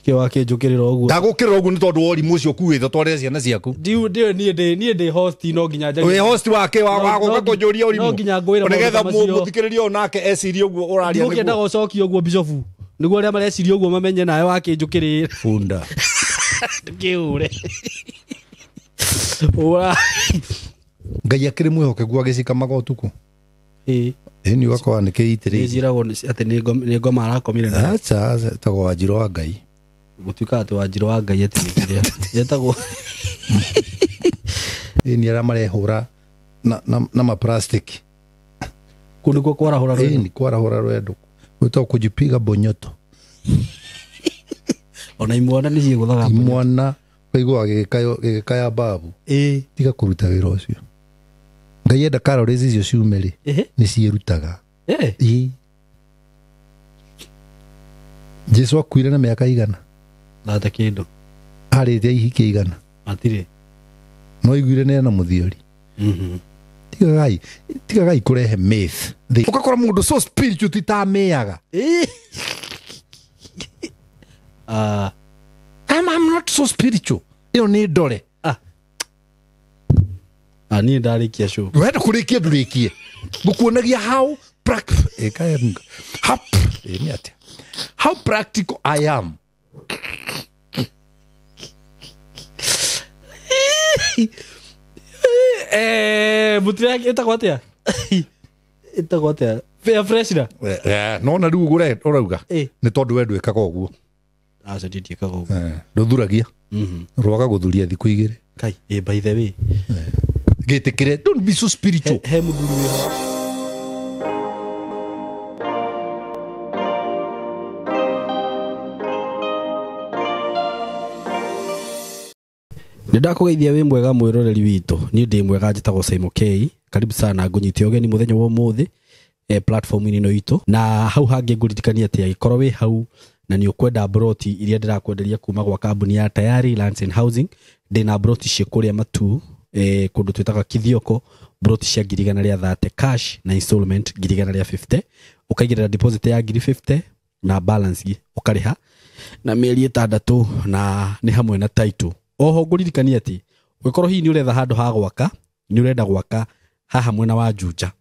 Kĩ wakĩnjũkĩrĩra ũguo? Ndagũkĩrĩra ũguo nĩ tondũ wa ũrimũ ũcio ũkuĩte twarĩre ciana ciaku. Ndiũ niĩ ndĩ host, no nginya njarie. Wĩ host wake wa No- gũka no kũnjũria ũrimũ. no nginya ngwĩre maũndũ nĩgetha ta macio. Mũthikĩrĩria ũyũ nake ecirie ũguo ũraria. Ndigũkĩendaga Nĩguo ũcokie ũguo, bishofu, nĩguo arĩa mareciria ũguo mamenye nawe wakĩnjũkĩrĩra. Bunda. Ndũkĩũre ũra. Ngai akĩrĩ mwĩhokeku agĩcikamaga ũtukũ. Ĩĩ. Ĩni ũgakora nĩ kĩitĩrĩirie. Nĩnjĩragwo atĩ nĩ ngoma arakomire nayo. Aca, etagwo Wanjirũ wa Ngai. Gũtuĩka atĩ Wanjirũ wa Ngai atĩ nĩ kĩrĩa yetagwo. Ĩni arĩa marehũra na maplastic. Kũu nĩkuo kwarahũra rwendo. Ĩni kwarahũra rwendo gwĩtagwo kũjipiga bonyoto. Ona imwana nĩ ciĩgũthaga. Imwana ũkaigua gĩgĩkaya babu. Ĩĩ. Tiga kũruta wĩra ũcio. Ngai enda calories icio ciume rĩ, nĩ ciĩrutaga. Ĩĩ. Jesu akuire na mĩaka igana? Thate kĩndũ. Arĩte ihiki igana? Matirĩ. No iguire nĩ ena mũthiori. Tigagai kũrehe myth. Ũgakora mũndũ so spiritual ti ta amĩaga. Ĩĩ. Ah. I'm not so spiritual, ĩyo nĩ ndore. Ah. Ah, niĩ ndarĩkia show. Wenda kũrĩkia ndũrĩkie, ngũkuonagia how how, ĩ, nĩ atĩa, how practical I am. Mũtire ĩtagwo atĩa? Ĩtagwo atĩa? Fair freshener. No na rĩu ũguo ũrauga nĩ tondũ we ndwĩkaga ũguo. Aca, ndiĩkaga ũguo. Ndũthuragia. Rwaga gũthuria thikũ 2. Kai, by the way. Gĩtĩkĩre, don't be so spiritual. He mũthuri wĩho. Nĩ ndakũgeithia, wĩ mwega mwĩroreri witũ? Niĩ ndĩ mwega, njĩtagwo Simon K. Karibu sana, ngũnyite ũgeni mũthenya wa ũmũthĩ platform-inĩ ĩno itũ. Na hau hangĩ ngũririkania atĩ angĩkorwo wĩ hau na nĩ ũkwenda broti iria ndĩrakwenderia kuma gwa kambuni ya Tayari Lands and Housing, ndĩna broti ciĩ kũrĩa Matu, kũndũ twĩtaga Kithioko, broti cia 130,000 cash na installment 150,000. Ũkaigĩrĩra deposit ya 50,000 na balance ũkarĩha na mĩeri 6, na nĩ hamwe na title. Oho ngũririkania atĩ ũngĩkorwo hihi nĩ ũretha handũ ha gwaka, nĩ ũrenda gwaka haha mwena wa Juja,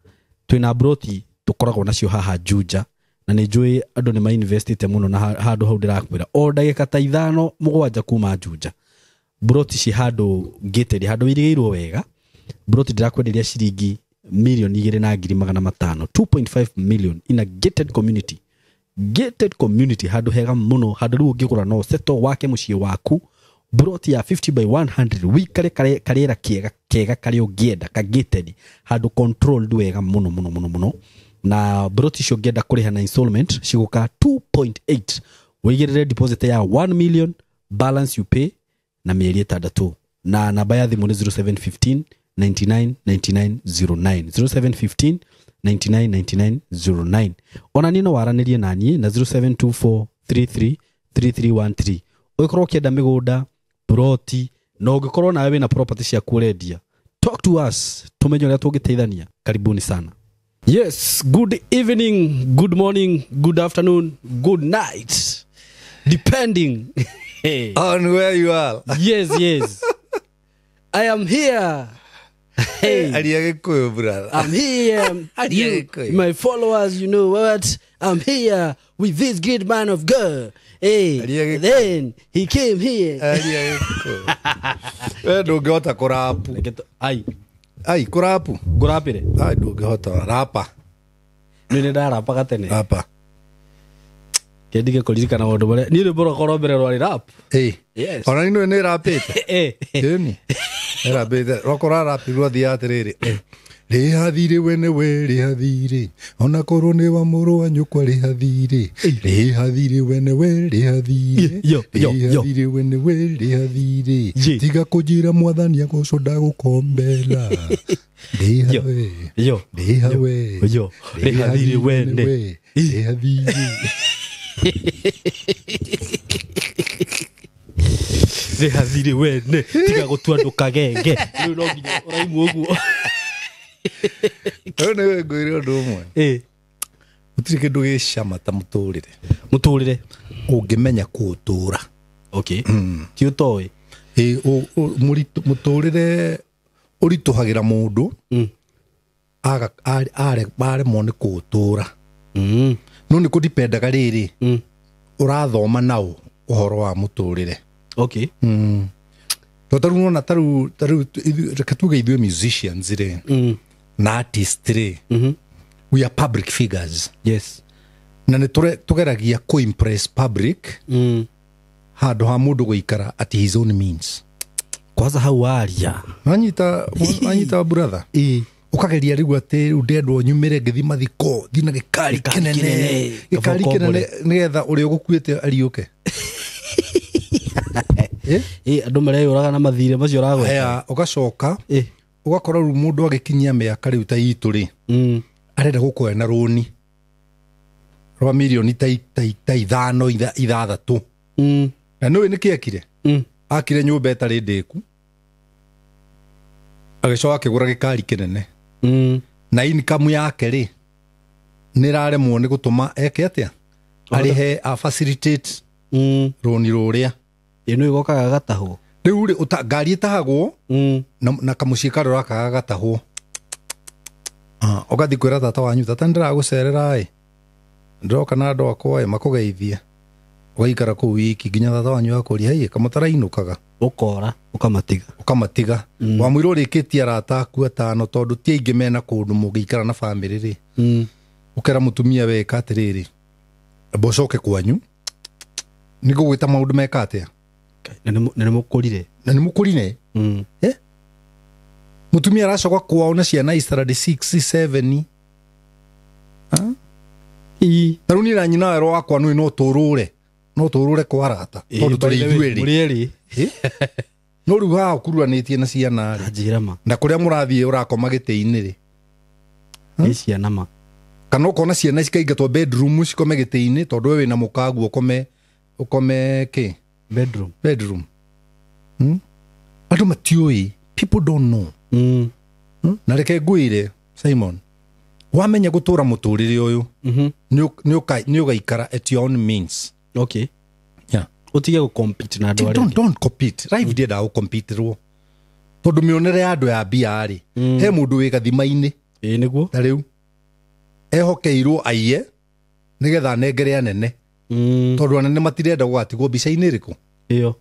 twĩna broti tũkoragwo nacio haha Juja, na nĩ njũĩ andũ nĩ mainvestĩte mũno na handũ hau ndĩrakwĩra o ndagĩka ta 5 7 kuma Juja, broti ci handũ gated, handũ irigĩirwo wega. Broti ndĩrakwenderia ciringi 2,500,000, 2.5 million, in a gated community, gated community, handũ hega mũno, handũ rĩu ũngĩgũra no settle wake mũciĩ waku, broti ya 50 by 100, wikare karĩera kega kega karĩa ũngĩenda, ka gated, handũ controlled wega mũno mũno mũno mũno. Na broti icio ũngĩenda kũrĩha na installment cigũka 2.8, wĩigĩrĩre deposit ya 1 million, balance you pay na mĩeri 6. Na namba ya thimũ nĩ 0715 99 99 09, 0715 99 99 09. Ona niĩ no waranĩrie na niĩ na 0724 33 3313 ũngĩkorwo ũkĩenda mĩgũnda, broti, na ũngĩkorwo nawe wĩna property ciaku ũrendia, talk to us tũmenye ũrĩa tũngĩteithania. Karibuni sana. Yes, good evening, good morning, good afternoon, good night, depending. Hey. On where you are. Yes, I am here. Hey. Aria Gĩkũyũ, brother. I'm here. Aria You, Gĩkũyũ. my followers, you know what? I'm here with this great man of God. Hey, Aria Gĩkũyũ. then he came here. Aria Gĩkũyũ. We ndũngĩhota kũrapu. Ai, Ai, kũrapu. ngũrapire. Ai, ndũngĩhota rapa. Nĩ nĩ ndarapaga tene. Rapa. Kendige kũririkana maũndũ marĩa. Niĩ rwĩmbo rwakwa rwa mbere rwarĩ rap. Ĩ. Yes. Ona nĩ nĩ rapĩte. Ĩni. Nĩ rapĩte. Rwakwa rũrarapi rwathiaga atĩrĩrĩ. Rĩha thirĩ we nĩwe rĩha thirĩ, ona korwo nĩ wa mũrũ wa nyũkwa, rĩha thirĩ, rĩha thirĩ we nĩwe rĩha thirĩ, Yo, yo, rĩha yo. thirĩ we nĩwe rĩha thirĩ, Ye. tiga kũnjĩra mwathani agocwo ndagũkombela, rĩha Yo, we, yo, rĩha we, yo, rĩha thirĩ we nĩ. we rĩha thirĩ. Rĩha thirĩ wene, tiga gũtua andũ kagenge. Rĩu no nginya ũraimwo ũguo. Rĩu nĩ ngwĩre ũndũ ũmwe. Gũtirĩ kĩndũ gĩ cama ta mũtũrĩre. Mũtũrĩre. Ũngĩmenya kũũtũra. Okay. Ti ũtoĩ. Mũtũrĩre ũritũhagĩra mũndũ aremwo nĩ kũũtũra. No nĩ kũdipendaga rĩrĩ ũrathoma nao ũhoro wa mũtũrĩre. Okay. To tarĩu nona tarĩu reke tuge ithuĩ musicians rĩ na artist rĩ, we are public figures. Yes. Na nĩ tũgeragia kũ-impress public handũ ha mũndũ gũikara at his own means. Kwanza hau waria. Wanyita brother. Ukageria rĩu atĩ rĩu ndendwo nyumĩre ngĩthiĩ mathiko thiĩ na gĩkari kĩnene gĩkari kĩnene nĩgetha ũrĩa ũgũkuĩte ariũke. Andũ mareyũraga na mathirĩ macio ũragweta. Haya, ũgacoka ũgakora rĩu mũndũ agĩkinyia mĩaka rĩu ta itũ rĩ arenda gũkoya na rũni rwa mirioni ta ithano ithathatũ. Na nĩũĩ nĩkĩ ekire? Akire nyũmba ĩtarĩ ndĩku, agĩcoka akĩgũra gĩkari kĩnene. Na income yake rĩ nĩraremwo nĩ gũtũma eke atĩa, arĩhe a facilitate rũni rũrĩa. Ĩno ĩgokaga gatahwo rĩu rĩ ngari ĩtahagwo na kamũciĩ karĩa ũrakaga gatahwo. Ũgathiĩ kwĩra tata wanyu, tata nĩndĩragũcerera ĩ, ndĩroka na andũ akwa ĩ makũgeithie. Ũgaikara kũu wiki nginya tata wanyu akũria hei kamũtarainũkaga. Ũkora ũkamatiga. Ũkamatiga. Wamwĩra ũrĩkĩtie arata aku atano tondũ ti aingĩ mena kũndũ mũngĩikara na bamĩrĩ rĩ. Ũkera mũtumia weka atĩrĩrĩ, amba ũcoke kwanyu nĩngũgwĩta maũndũ meka atĩa. Na nĩmũkũrire. Na nĩmũkũrire. Mũtumia aracoka kwao na ciana icaradi 6 7. Ta rĩu niĩ na nyina werũ wakwa nĩ no tũrũre. No tũrũre kwa arata tondũ tũrĩ ithuĩ erĩ. No rĩu haha ũkuruhanĩtie na ciana rĩ. Njĩra ma. Na kũrĩa mũrathiĩ ũrakoma gĩtĩ-inĩ rĩ. Nĩ ciana ma. Kana ũkona ciana cikaingatwo bedroom cikome gĩtĩ-inĩ tondũ we wĩna mũkaguo ũkome kĩ? Bedroom. Bedroom. Andũ matiũĩ. People don't know. Na reke ngwĩre Simon, wamenya gũtũra mũtũrĩre ũyũ nĩ ũgaikara at your own means. Okay. Yeah. Ũtige gũ-compete na andũ arĩa angĩ. Don't compete. Life ndiendaga gũ-compete-rwo. Tondũ mĩonere ya andũ ya mbia rĩ, he mũndũ wĩ gathima-inĩ. Ĩĩ nĩguo. Ta rĩu ehokeirwo aiye nĩgetha anengere anene. Tondũ anene matirenda gũgatigwo mbica-inĩ ĩrĩkũ. Ĩyo.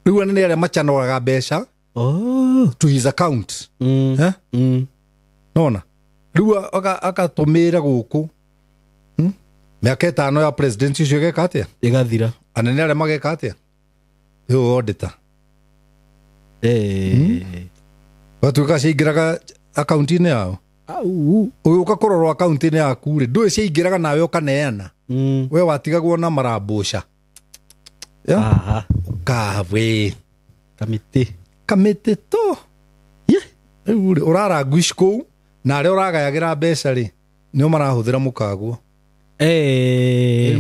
Rĩu anene arĩa machanoraga mbeca to his account. Nona. Rĩu agatũmĩra gũkũ. Mĩaka ĩtano ya presidency ũcio ĩgeka atĩa? Ĩgathira. Anene arĩa mageka atĩa? Rĩu auditor. Gatuĩka ciaingĩraga akaunti-inĩ yao. Ũgĩũka kũrorwo akaunti-inĩ yaku rĩ, ndũĩ ciaingĩraga nawe ũkaneana. We watigagwo na marambũca. Ũkawe. Kamĩtĩ. Kamĩtĩ to. Rĩu rĩ, ũraranguici kũu na arĩa ũragayagĩra mbeca rĩ, nĩo marahũthĩra mũkaguo.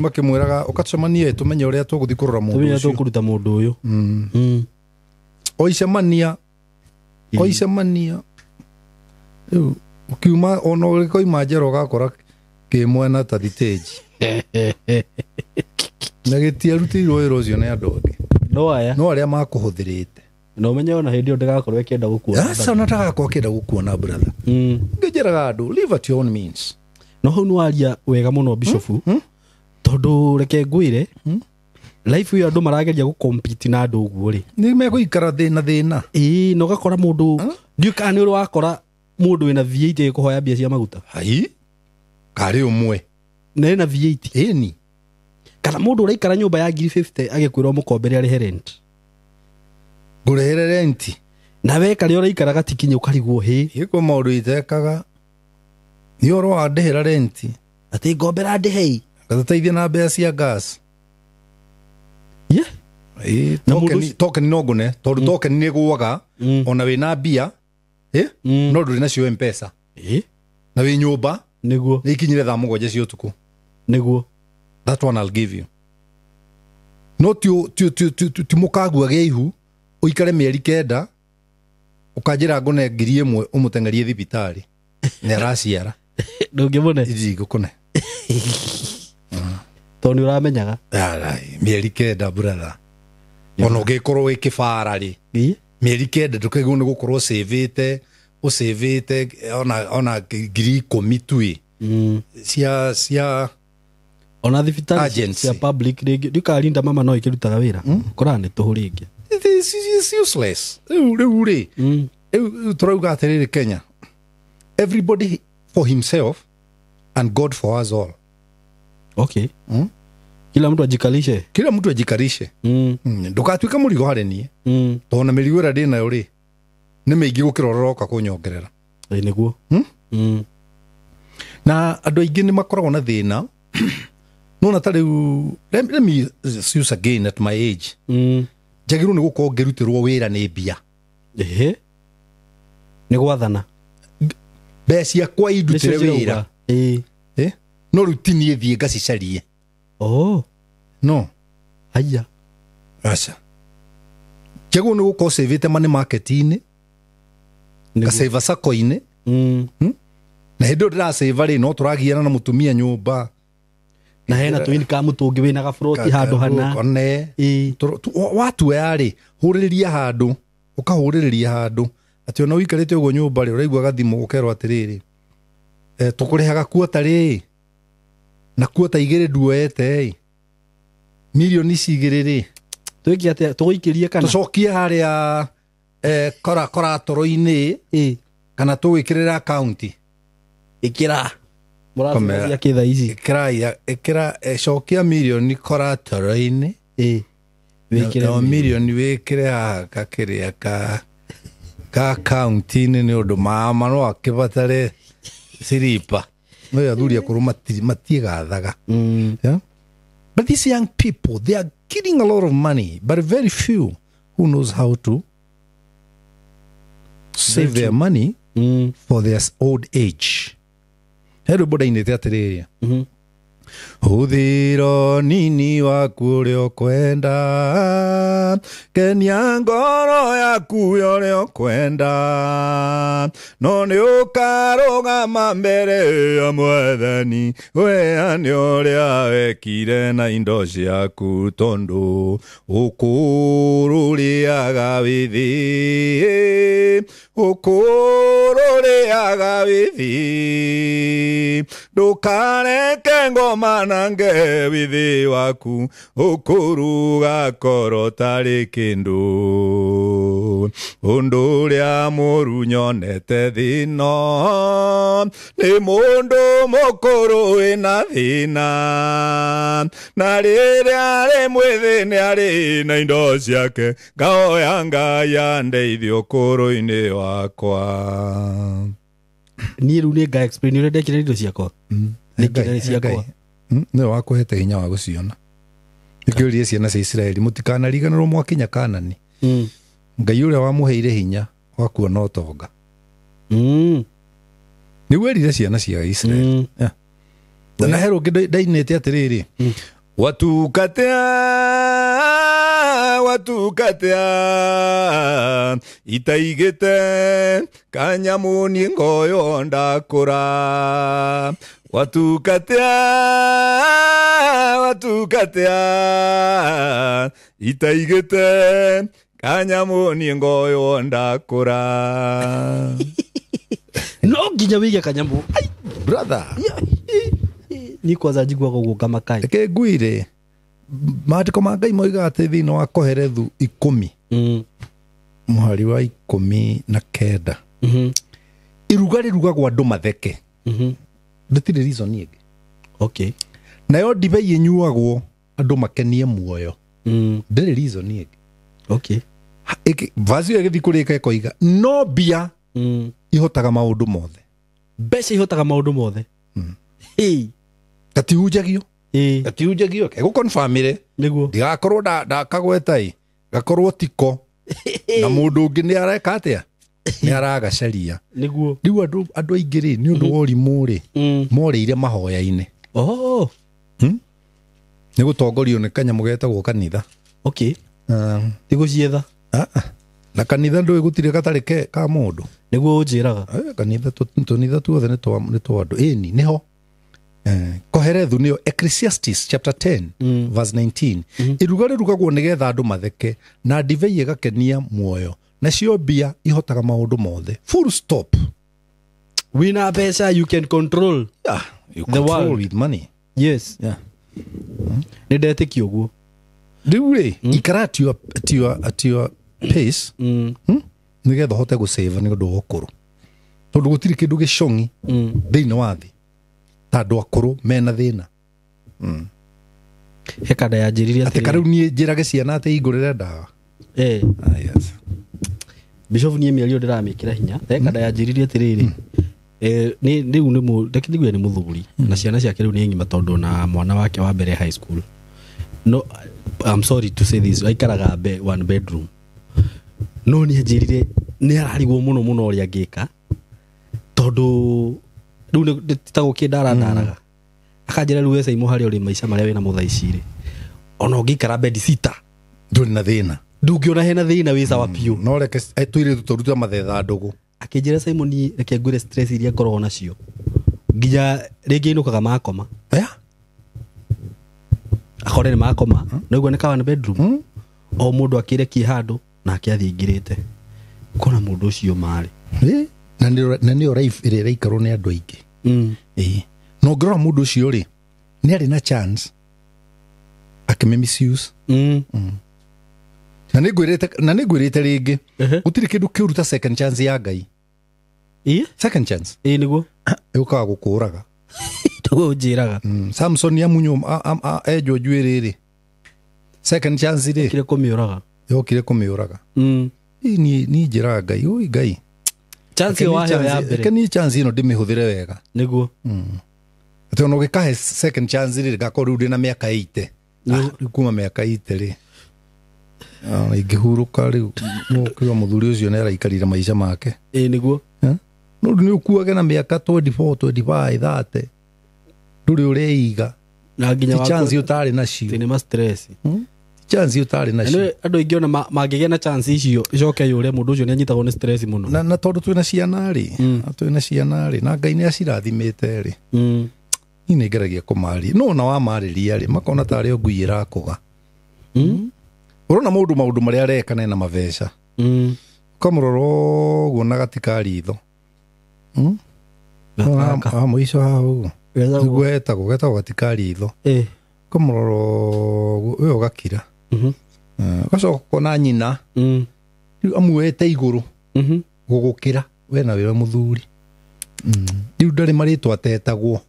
Makĩmwĩraga ũkacemanie tũmenye ũrĩa tũgũthiĩ kũrora mũndũ Tũmenye ũcio. tũkũruta mũndũ ũyũ. Oicemania. Oicemania. Rĩu ũkiuma ona ũgĩkoima njera ũgakora kĩ mwena ta thitĩnji. Na gĩtiarutĩirwo wĩra ũcio nĩ andũ angĩ. No aya. No arĩa makũhũthĩrĩte. Na ũmenye ona hĩndĩ ĩyo ndagakorwo ĩkĩenda gũkuona. Aca ona ndagakorwo akĩenda gũkuona brother. Ngĩnjĩraga andũ live at your own means. No hau nĩ waria wega mũno Bishofu. Tondũ reke ngwĩre, life ĩyo andũ marageria gũ-compete na andũ ũguo rĩ. Nĩ megũikara thĩna thĩna. Ĩĩ, na ũgakora mũndũ, ndiũĩ kana nĩ ũrĩ wakora mũndũ wĩna V8 agĩkũhoya mbia cia maguta. Hai, karĩ ũmwe. Na ena V8. Ĩni. Kana mũndũ ũraikara nyũmba ya ngiri 50 agĩkwĩrwo mũkombere arĩhe rent. Ngũrĩhĩre rent. Na we karĩa ũraikara gatikinye ũkarigwo hĩ. Ĩko maũndũ itekaga. Nĩ ũhoro wa ndĩhĩra rent. Atĩ ngombera ndĩhei. Ngatũteithie na mbia cia gas. Yeah. Token no ngũne tondũ token nĩ ĩgũaga ona wĩna mbia, no ndũrĩ nacio M-Pesa. Na wĩ nyũmba nĩguo nĩ ikinyire thaa mũgwanja cia ũtukũ. Nĩguo. That one I'll give you. No ti mũkagua gĩa ihu ũikare mĩeri 9 ũkanjĩra ngũne 1000 ũmũteng'erie thibitarĩ nĩ araciara. Ndũngĩmũne. Ndigũkũne. Tondũ nĩ ũramenyaga. Mĩeri 9 brother. Ona ũngĩkorwo wĩ kĩbara rĩ, mĩeri 9 ndũkaigwo nĩ gũkorwo ũcĩvĩte ona 10,000 tu cia ona thibitarĩ cia public rĩngĩ ndikarinda mama no ikĩrutaga wĩra koraga nĩ tũhũ rĩngĩ. It is useless. Rĩu rĩ rĩu tũrauga atĩrĩrĩ Kenya, everybody for himself and God for us all. Okay. Kila mtu ajikalishe. Kila mtu ajikalishe. Ndũgatuĩke mũrigo harĩ niĩ. Tondũ na mĩrigo ĩrĩa ndĩ nayo rĩ nĩ mĩingĩ gũkĩra ũrĩa ũroka kũnyongerera. Nĩguo. Na andũ aingĩ nĩ makoragwo na thĩna. Nona ta rĩu, let me use again at my age. Njagĩrĩirwo nĩ gũkorwo ngĩrutĩrwo wĩra nĩ mbia. Ehe. Nĩ gwathana. Mbeca ciakwa indutĩre wĩra. No rĩu ti niĩ thiĩ ngacicarie. Oh. No. Haya. Aca. Njagĩrĩirwo nĩ gũkorwo cĩvĩte money market-inĩ. Ngacĩva sacco-inĩ. Na hĩndĩ ĩyo ndĩracĩva rĩ, no tũragiana na mũtumia nyũmba. Na hena tu income tũngĩ wĩna gaburoti handũ hana. Watuoya rĩ, hũrĩrĩria handũ, ũkahũrĩrĩria handũ atĩ ona ũikarĩte ũguo nyũmba rĩ, ũraigua gathimũ ũkerwo atĩrĩrĩ, tũkũrĩhaga kuota rĩ, na kuota 2 nduoete ĩ, mirioni ici 2 rĩ, twĩke atĩa, tũgũikĩrie kana tũcokie harĩa koratoro-inĩ kana tũgwĩkĩrĩra akaunti. Ĩkĩra mũracia kĩtha ici. Ĩkĩra cokia mirioni koratoro-inĩ. Wĩkĩre mirioni wĩkĩre haha gakĩrĩa ka akaunti-inĩ nĩ ũndũ mama no akĩbatare siripa. No athuri akũrũ matiĩgathaga. Yeah? But these young people, they are getting a lot of money, but very few who knows how to save their money for their old age. He rwĩmbo ndainĩte atĩrĩrĩ, Hũthĩro nini waku ũrĩa ũkwenda, kenia ngoro yaku ũrĩa ũkwenda, no nĩ ũkarũgama mbere ya Mwathani, ũheane ũrĩa wekire na indo ciaku, tondũ ũkũrũrĩaga wĩthĩ, ũkũrũrĩaga wĩthĩ, ndũkareke ngoma nange wĩthĩ waku, ũkũruga koro tarĩ kĩndũ, ũndũ ũrĩa mũru nyonete thĩno, nĩ mũndũ mũkũrũ wĩna thĩna, na rĩrĩa arĩ mwĩthĩ nĩ arĩ na indo ciake, ngahoya Ngai andeithie ũkũrũ-inĩ wakwa. Niĩ rĩu nĩ nga explain ũrĩa ndekire indo ciakwa. Nĩ ciakwa. Nĩwe wakũhete hinya wa gũciona. Nĩkĩũrie ciana cia Isiraeli, mũtikanariganĩrwo mwakinya Kanani. Ngai ũrĩa wamũheire hinya wa kuona ũtonga. Nĩguo erire ciana cia Isiraeli. Na he rũngĩ ndainĩte atĩrĩrĩ, watukatea watukatea itaigĩte kanyamũ niĩ ngoyo ndakũra, watukatea watukatea itaigĩte kanyamũ niĩ ngoyo ndakũra. No nginya wĩige kanyamũ. Brother, ni kwanza njiguaga ũguo ngamakai. Reke ngwĩre, maandĩko ma Ngai moigaga atĩ thĩinĩ wa Koherethu 10 mũhari wa 19, iruga rĩrugagwo andũ matheke. Rĩtirĩ reason ĩngĩ. Okay. Nayo ndibei ĩnyuagwo andũ makenie muoyo. Ndĩrĩ reason ĩngĩ. Okay. Vazi ĩyo ĩgĩthiĩ kũrĩka ĩkoiga no mbia ihotaga maũndũ mothe. Mbeca ihotaga maũndũ mothe. Gatihunjagio. Gatihunjagio. Egũconfirmire. Nĩguo. Ndigakorwo ndakagweta ĩ, gakorwo tiko. Na mũndũ ũngĩ nĩ areka atĩa? Nĩ aragacaria. Nĩguo. Rĩu andũ aingĩ rĩ, nĩ ũndũ wa ũrimũ rĩ, morĩire mahoya-inĩ. Oh. Nĩ gũtongorio nĩ kanyamũ getagwo kanitha. Okay. Ti gũcietha. Na kanitha ndũĩ gũtirĩ gatarĩ ka mũndũ. Nĩguo ũnjĩraga. Kanitha tũnitha tuothe nĩ twa andũ. Ĩni nĩho. Koherethu nĩyo Ecclesiastes chapter 10 verse 19. Iruga rĩrugagwo nĩgetha andũ matheke na ndibei ĩgakenia muoyo, nacio mbia ihotaga maũndũ mothe. Full stop. Wina mbeca you can control. Yeah, you The control world. with money. Yes. Yeah. Nĩ ndetĩkia ũguo. Rĩu rĩ, ikara at your pace, nĩgetha ũhote gũsave nĩ ũndũ wa ũkũrũ, tondũ gũtirĩ kĩndũ gĩcong'i thĩinĩ wa thĩ ta andũ akũrũ mena thĩna. He kanda yanjĩrire Atĩ karĩu niĩ njĩrage ciana atĩ ingũrĩre ndawa. Eh. Ah, yes. Bishop niĩ mĩario ndĩramĩkĩra hinya. He kanda yanjĩrire atĩrĩrĩ, rĩu nĩ reke njigue nĩ mũthuri na ciana ciake rĩu nĩ ng'ima, tondũ na mwana wake wa mbere high school. No, I'm sorry to say this, aikaraga one bedroom. No nĩ anjĩrire nĩ ararigwo mũno mũno ũrĩa angĩka, tondũ rĩu nĩ ta gũkĩnda arandaraga. Akanjĩra rĩu we Caimo harĩa ũrĩ maica marĩa wĩna mo thaa ici rĩ, ona ũngĩikara bed sita Ndũrĩ na thĩna. Ndũngĩona hena thĩna, wĩ sawa biũ. No reke tũirĩtu tũrute mathetha ndũgũ. Akĩnjĩra Simon, reke ngwĩre stress iria ngoragwo nacio nginya rĩngĩ inũkaga makoma. Yeah. Akore nĩ makoma, no igua nĩ ka one bedroom, o mũndũ akĩrekie handũ nake athiĩ aingĩrĩte kona mũndũ ũcio marĩ. Na nĩyo life ĩrĩa ĩraikarwo nĩ andũ aingĩ. Ĩĩ. Na ũngĩrora mũndũ ũcio rĩ, nĩ arĩ na chance akĩmĩ misuse. Na nĩ ngwĩrĩte rĩngĩ, gũtirĩ kĩndũ kĩũru ta second chance ya Ngai. Ĩĩ? Second chance Ĩĩ nĩguo. ĩũkaga gũkũraga. Nĩguo ũnjĩraga. Samson amunywo enjwo njuĩrĩ rĩ, second chance rĩ Kire kũmĩũraga. Yokire kũmĩũraga. Ĩĩ, niĩ njĩraga Ngai, ũi Ngai, Chance ĩyo waheo ya mbere. reke niĩ chance ĩno ndĩmĩhũthĩre wega. Nĩguo. Atĩ ona ũgĩkahe second chance rĩ, ngakorwo rĩu ndĩna mĩaka 80. Rĩu kuma mĩaka 80 rĩ, ingĩhurũka rĩu nĩũkiuga mũthuri ũcio nĩ araikarire maica make. Ĩĩ nĩguo. No nĩ ũkuage na mĩaka 24, 25, 30, ndũrĩ ũreiga. Na nginya Ti chance ũtarĩ nacio. Atĩ nĩ ma stress. Ti chance ũtarĩ Na nacio. nĩ andũ aingĩ ona mangĩgĩa na chance icio icoke yũre, mũndũ ũcio nĩ anyitagwo nĩ stress mũno. Na tondũ twĩna ciana rĩ, twĩna ciana rĩ, na Ngai nĩ acirathimĩte rĩ, niĩ nĩ ngeragia kũmarĩria, no ona wamarĩria rĩ, makona tarĩ o ngui ĩrakũga. Ũrona mũndũ maũndũ marĩa areka na ena mabeca, ũkamũrora ũguo na gatika ritho. Gaka. Mũico haha ũguo Getagwo- nĩguo etagwo, getagwo gatika ritho. Ĩĩ. Ũkamũrora ũguo we ũgakira. Ũgacoka ũkona nyina rĩu amuoete igũrũ gũgũkĩra we na wĩwe mũthuri. Rĩu ndarĩ marĩtwa atetagwo.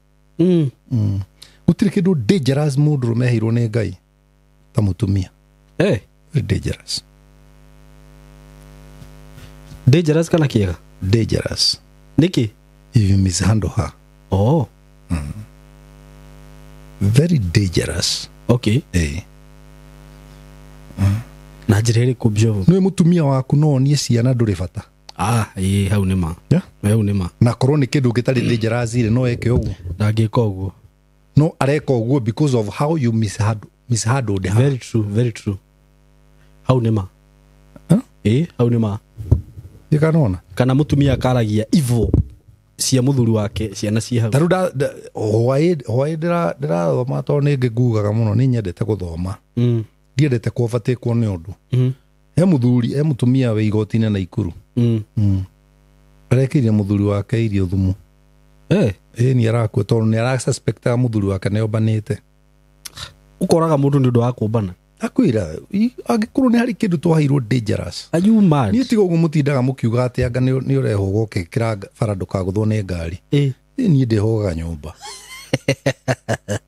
Gũtirĩ kĩndũ dangerous mũndũrũme aheirwo nĩ Ngai ta mũtumia. Eh, Very dangerous. Dangerous kana kĩega? Dangerous. Nĩkĩ? If you mishandle her. Oh, Very dangerous. okay. Eh. Na njĩra ĩrĩkũ Bishop? Nĩ mũtumia waku no onie ciana ndũrĩ bata. Ah, ĩĩ hau nĩ ma. Yeah. Hau nĩ ma. Na korwo nĩ kĩndũ gĩtarĩ dangerous rĩ, no eke ũguo. Ndangĩka ũguo. No areka ũguo because of how you mishandled her. Very true, very true. Hau nĩ ma. Huh? Ĩĩ, hau nĩ ma. Ndikanona. Kana mũtumia akaragia ivo cia mũthuri wake ciana ciĩ hau. Ta rĩu hwaĩ ndĩrathoma tondũ nĩ ngĩngugaga mũno, nĩ nyendete gũthoma. Ndiendete kũobatĩkwo nĩ ũndũ. He mũthuri, he mũtumia wĩ igoti-inĩ Naikuru. Arekĩire mũthuri wake irio thumu. Eh, Ĩĩ nĩ arakua tondũ nĩ arasuspectaga mũthuri wake nĩ ombanĩte. Ũkoraga mũndũ nĩ ũndũ wa kũmbana. Akwĩra angĩkorwo nĩ harĩ kĩndũ twaheirwo dangerous. Are you mad? Niĩ tiga ũguo mũtindaga mũkiuga atĩ anga nĩ ũrehũga ũkĩkĩra bara ndũkagũthwo nĩ ngari. Ĩĩ. Ĩĩ niĩ ndĩhũgaga nyũmba.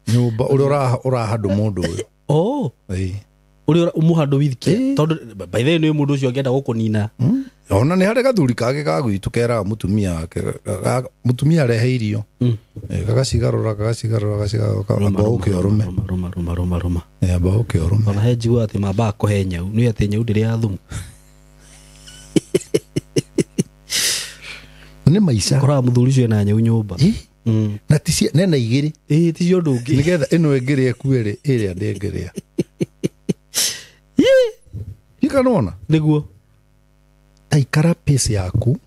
Nyũmba ũrĩa ũrahandũ mũndũ ũyũ. Oh. Ĩĩ. Ũrĩa ũmũhandũ with care. Tondũ by the way nĩ mũndũ ũcio angĩenda gũkũnina. Ona nĩ harĩ gathuri kangĩ ga gwitũ keraga mũtumia wake, mũtumia arehe irio. Gagacigarũra, gagacigarũra, gagacigarũra, amba ũke ũrũme. Rũma, rũma, rũma, rũma, rũma. Amba ũke ũrũme. Ona he njiguaga atĩ mambaga kũhe nyau. Nĩ atĩ nyau ndĩrĩaga thumu. Nĩ maica. Ũkoraga mũthuri ũcio ena nyau nyũmba. Ĩ, na ti cia nena igĩrĩ. Ĩĩ ti cia ũndũ ũngĩ. Nĩgetha ĩno ĩngĩrĩa ĩkue rĩ, ĩrĩa ndĩngĩrĩa. Ndikanona. Nĩguo. Ta ikara pace yaku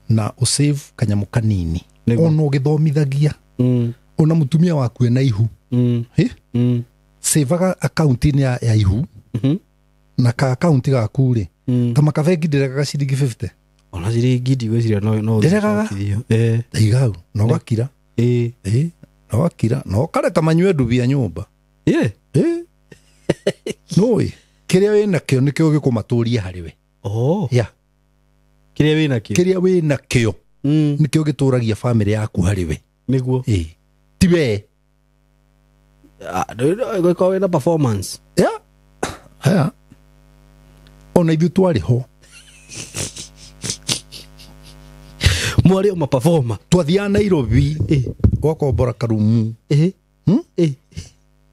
na ũsave kanyamũ kanini. Nĩguo. Ona ũgĩthomithagia. Ona mutumia waku ena ihu. Sevaga akaunti-inĩ ya ihu. Na ka akaunti gaku rĩ ta makabengi ndĩregaga ciringi 50. Ona ciringi ndigwĩciria no Ndĩregaga? Iga hau na ũgakira. Na ũgakira na ũkareka manyue ndubia nyũmba. Nũĩ kĩrĩa wĩnakĩo nĩkĩo gĩkũmatũria harĩ we. Yeah. Kĩrĩa wĩnakĩo. Kĩrĩa wĩnakĩo nĩkĩo gĩtũragia bamĩrĩ yaku harĩ we. Nĩguo. Ti we. Gũkorwo wĩna performance. Yeah. Haya. Ona ithuĩ twarĩ ho. Mwarĩ o maperformer. Twathiaga Nairobi ũgakombora karumu.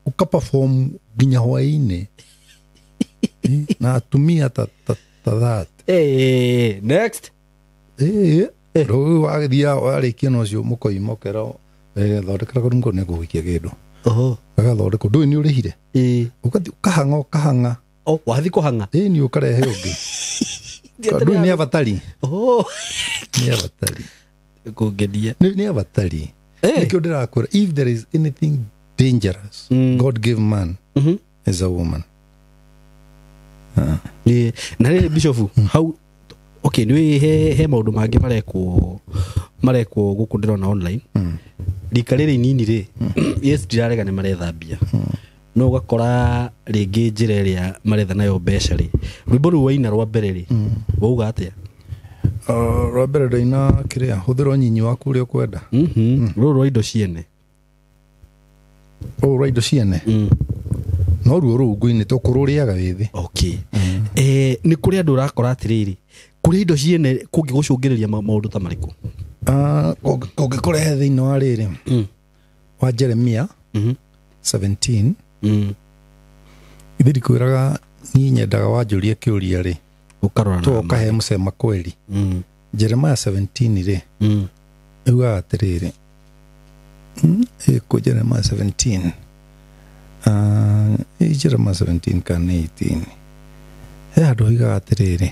Ũkaperform nginya hwaĩ-inĩ. Na atumia ta that. Next. Rĩu wagĩthiĩ warĩkia na ũcio mũkoima ũkerwo thondekera karumu kau nĩngũgũikia kĩndũ. Gagathondekwo ndũĩ nĩ ũrĩhire. Ũgathiĩ ũkahang'a ũkahang'a. Wathiĩ kũhang'a. Nĩ ũkarehe ũngĩ. Ndũĩ nĩ abatari. Nĩ abatari. Kũngenia. Nĩ abatari. Nĩkĩo ndĩrakwĩra if there is anything dangerous God gave man is a woman. Na rĩrĩ Bishop hau okay nĩ he maũndũ mangĩ marekwo gũkũ ndĩrona online. Rika rĩrĩ inini rĩ yes ndirarega nĩ marethambia. No ũgakora rĩngĩ njĩra ĩrĩa maretha nayo mbeca rĩ rwĩmbo rũu waina rwa mbere rĩ wauga atĩa? Rwa mbere ndaina kĩrĩa hũthĩra ũnyinyi waku ũrĩa ũkwenda. Rũrũ rwa indo ciene. Rũrũ rwa indo ciene. No ruo rũu ngũinĩte ũkũrũrĩaga wĩ thĩ. Okay. Nĩ kũrĩ andũ ũrakora atĩrĩrĩ kũrĩa indo ciene kũngĩgũcũngĩrĩria maũndũ ta marĩkũ? Kũngĩkũrehe thĩinĩ wa rĩrĩ wa Jeremia 17. Ithe ndikwĩraga niĩ nyendaga wanjũria kĩũria rĩ ũkarora na ũkahe mũcema kweli. Jeremiah 17 rĩ ĩugaga atĩrĩrĩ ĩkũ Jeremiah 17 Jeremiah 17 kana 18 he handũ hoigaga atĩrĩrĩ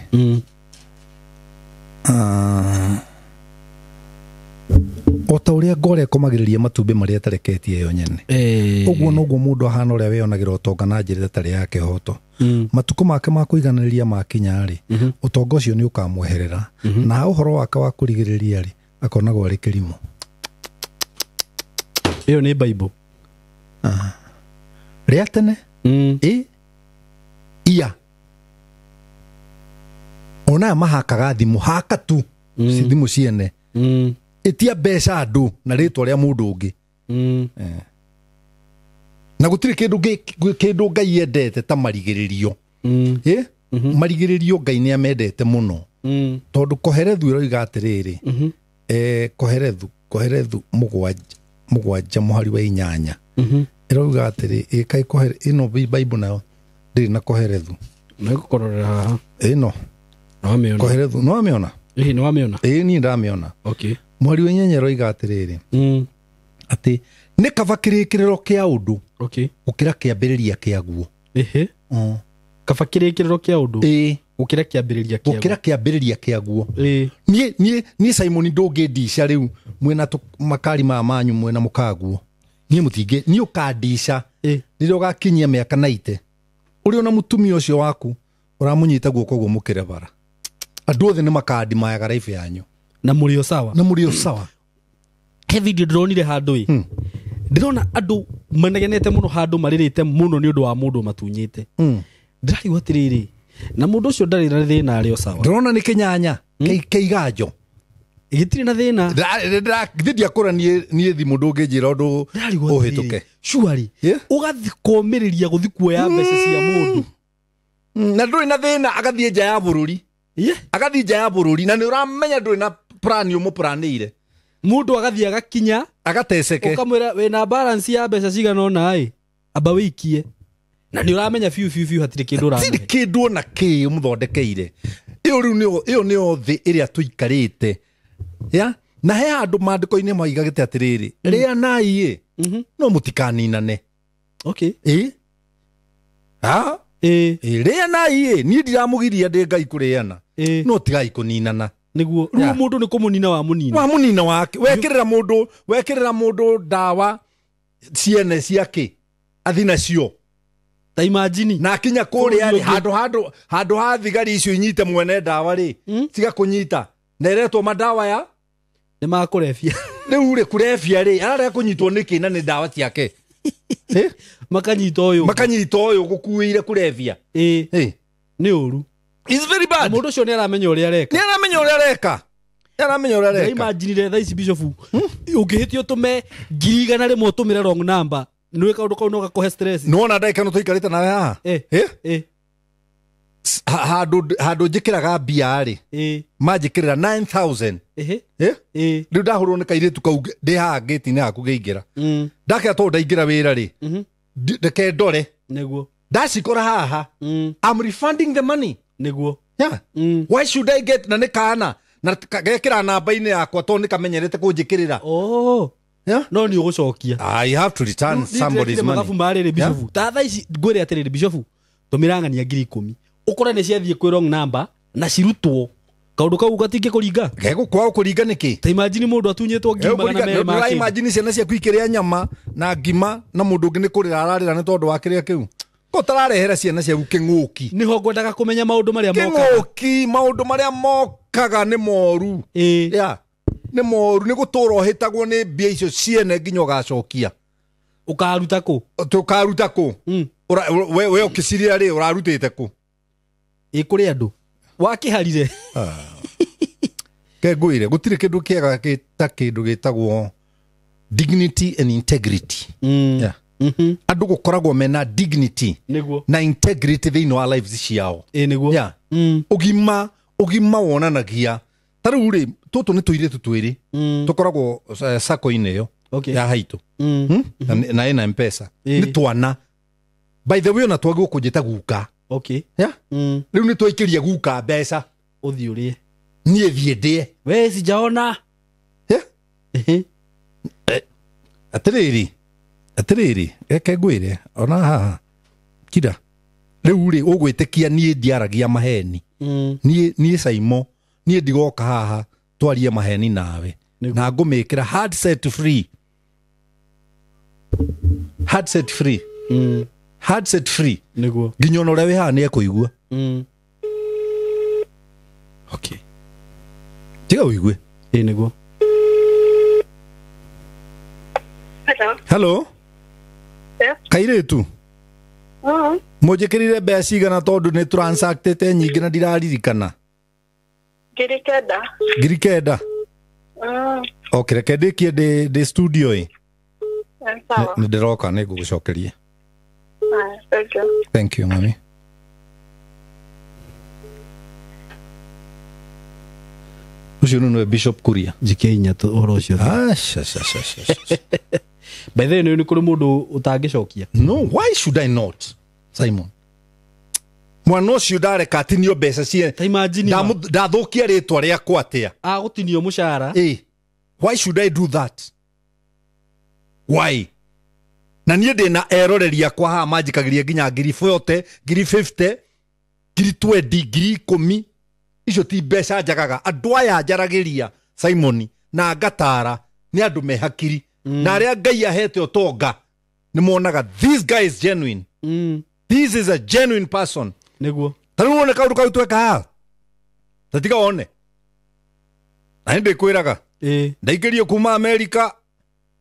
o ta ũrĩa ngore ĩkomagĩrĩria matumbĩ marĩa ĩtareketie yo nyene ũguo noguo mũndũ ahana ũrĩa wĩyonagĩra ũtonga na njĩra ĩtarĩ ya kĩhoto. Matukũ make ma kũiganĩrĩria makinya rĩ ũtonga ũcio nĩ ũkamweherera na ũhoro wake wa kũrigĩrĩria rĩ akonagwo arĩ kĩrimũ. Ĩyo nĩ Bible. Rĩa tene iya ona mahakaga thimũ haka tu thimũ ciene ĩtia mbeca andũ na rĩtwa rĩa mũndũ ũngĩ. Na gũtirĩ kĩndũ Ngai endete ta marigĩrĩrio. Marigĩrĩrio Ngai nĩ amendete mũno. Tondũ Koherethu ĩroiga atĩrĩrĩ Koherethu mũgwanja mũhari wa 8 ĩroiga atĩrĩ ĩkai ĩno Bible nayo ndĩrĩ na Koherethu. Nĩngũkũrorera haha. Ĩno Koherethu no amĩona? Ĩĩ nĩ wamĩona. Ĩĩ niĩ ndamĩona. Okay. Mũhari wa 8 ĩroiga atĩrĩrĩ atĩ nĩ kaba kĩrĩkĩrĩro kĩa ũndũ gũkĩra kĩambĩrĩria kĩaguo. Kaba kĩrĩkĩrĩro kĩa ũndũ gũkĩra kĩambĩrĩria kĩaguo. Gũkĩra kĩambĩrĩria kĩaguo. Niĩ Simon ndũngĩndica rĩu mwĩna makari maya manyu mwĩna mũkaguo. Niĩ mũtingĩ niĩ ũkandica rĩrĩa ũgakinyia mĩaka 90 ũrĩ ona mũtumia ũcio waku ũramũnyita guoko ũguo mũkĩre bara. Andũ othe nĩ makandimayaga life yanyu. Na mũrĩ o sawa. Na mũrĩ o sawa. He video ndĩronire handũ ĩ. Ndĩrona andũ manegenete mũno handũ marĩrĩte mũno nĩ ũndũ wa mũndũ matunyĩte. Ndĩrarigwo atĩrĩrĩ na mũndũ ũcio ndarĩ na thĩna arĩ o sawa. Ndĩrona nĩ kĩnyanya kĩiganjo. Gĩtirĩ na thĩna. Ndĩrakũra ndiakũra niĩ thimũ ndũngĩnjĩra ũndũ ũhĩtũke. Surely ũgathiĩ kũmĩrĩria gũthiĩ kuoya mbeca cia mũndũ. Na ndũrĩ na thĩna agathiĩ nja ya bũrũri. Agathiĩ nja ya bũrũri na nĩ ũramenya ndũrĩ na plan ũmũplanĩire. Mũndũ agathiĩ agakinya agateceke. Ũkamwĩra wĩna balance ya mbeca cigana ũna ĩ amba wĩikie. Na nĩ ũramenya biũ biũ biũ hatirĩ kĩndũ ũramenya. Hatirĩ kĩndũ ona kĩ ũmũthondekeire. Ĩyo rĩu ĩyo nĩyo thĩ ĩrĩa tũikarĩte. Ya? Na he handũ maandĩko-inĩ moigagĩte atĩrĩrĩ rĩanai ĩ no mũtikaninane. Okay. Ĩ? Ha? Rĩanai ĩ niĩ ndiramũgiria ndĩ Ngai kũrĩana. No tigai kũninana. Nĩguo. Rĩu mũndũ nĩ kũmũnina wa mũnina. Wa mũnina wake. Wekĩrĩra mũndũ ndawa Ciene ciake athi nacio. Ta imagine. Na akinya kũrĩa rĩ, handũ ha thigari icio inyite mwene ndawa rĩ, cigakũnyita. Na ĩretwo mandawa ya nĩ makũrebia. Rĩu rĩ kũrebia rĩ, ararega kũnyitwo nĩkĩ na nĩ ndawa ciake? Makanyita ũyũ. Makanyita ũyũ gũkuĩire kũrebia. Ĩ. Nĩ ũru. It's very bad. Mũndũ ũcio nĩ aramenya ũrĩa areka. Nĩ aramenya ũrĩa areka. Nĩ aramenya ũrĩa areka. Imaginire thaa ici Bishop, ũngĩhĩtia ũtũme 100,000 ũtũmĩre wrong number, nĩ kaũndũ kau no gakũhe stress. Nĩwona ndagĩka ĩno tũikarĩte nawe haha? Handũ njĩkĩraga mbia rĩ, manjĩkĩrĩra 9,000. Rĩu ndahũrwo nĩ kairĩtu kau ndĩ haha ngĩti-inĩ haku ngĩingĩra. Ndakĩra tondũ ndaingĩra wĩra rĩ, reke ndore. Nĩguo. Ndacikora haha, I'm refunding the money. Nĩguo. Yeah. Why should I get na nĩ kana na gekĩra namba-inĩ yakwa tondũ nĩ kamenyerete kũnjĩkĩrĩra. Oh. Yeah? No nĩ ũgũcokia. I have to return somebody's money. Mathabu marĩrĩ Bishop. Ta thaa ici ngwĩre atĩrĩrĩ Bishop, tũmĩra ng'ania 10,000. Ũkore nĩ ciathiĩ kwĩ wrong number na cirutwo. Kaũndũ kau gatingĩkũringa. Gegũkwaga kũringa nĩkĩ? Ta imagine mũndũ atunyĩtwo 200,000 ma kĩndũ. Imagine ciana ciaku ikĩrĩa nyama na ngima na mũndũ ũngĩ nĩ kũrĩra ararĩra nĩ tondũ wa kĩrĩa kĩu. Ko tararehera ciana ciaku kĩng'ũki. Nĩho ngwendaga kũmenya maũndũ marĩa mokaga. Kĩng'ũki, maũndũ marĩa mokaga nĩ moru. Yeah. Nĩ moru, nĩ gũtũra ũhĩtagwo nĩ mbia icio ciene nginya ũgacokia. Ũkaruta kũ? Tũkaruta kũ? We ũkĩciria rĩ, ũrarutĩte kũ? Ĩ kũrĩ andũ. Wakĩharire. Ke ngwĩre, gũtirĩ kĩndũ kĩega ta kĩndũ gĩtagwo dignity and integrity. Yeah. Andũ gũkoragwo mena dignity nĩguo na integrity thĩinĩ wa lives ciao. Ĩ nĩguo. Yeah. Ũgima wonanagia. Ta rĩu rĩ, tũtũ nĩ tũirĩtu twĩrĩ. Tũkoragwo sacco-inĩ ĩyo ya haitũ. Na ĩna M-Pesa. Nĩ twana. By the way, ona twagĩrĩirwo kũnjĩta guka. Okay. Yeah? Rĩu nĩ twaikĩria guka mbeca. Ũthiĩ ũrĩe. Niĩ thiĩ ndĩe. We sijaona. Yeah? Atĩrĩrĩ, reke ngwĩre, ona haha, kira. Rĩu rĩ, ũgwĩtĩkia niĩ ndiaragia maheni. Niĩ Saimo, niĩ ndigoka haha twarie maheni nawe. Na ngũmĩkĩra hard set free. Hard set free. Hard set free. Nĩguo. Nginya ona ũrĩa wĩ haha nĩ ekũigua. Okay. Tiga ũigue. Ĩ nĩguo. Hello. Hello. Yes. Kairĩtu. Mũnjĩkĩrire mbeca cigana tondũ nĩ transactĩte nyingĩ na ndiraririkana? 9,000. 9,000? Okay, reke ndĩkie ndĩ studio ĩ. Sawa. Nĩ ndĩroka nĩ ngũgũcokeria. Thank you. Thank you, mami. Ũcio nĩwe Bishop Kuria. Njike inya ũhoro ũcio. Aca. By the way, nĩ kũrĩ mũndũ ũtangĩcokia. No, why should I not? Simon. Mwana ũcio ndareka atinio mbeca cie. Ta imagine. Ndathũkia rĩtwa rĩakwa atĩa? Agũtinio mũcara. Why should I do that? Why? Na niĩ ndĩna eroreri akwa haha manjikagĩria nginya 40,000, 50,000, 20,000, 10,000. Icio ti mbeca njagaga. Andũ aya njaragĩria Simon na ngatara nĩ andũ me hakiri. Na arĩa Ngai ahete ũtonga nĩ monaga this guy is genuine. This is a genuine person. Nĩguo. Ta rĩu wone kaũndũ kau tweka haha. Ta tiga wone. Na nĩ ndĩkwĩraga. Ndaikĩrio kuma America,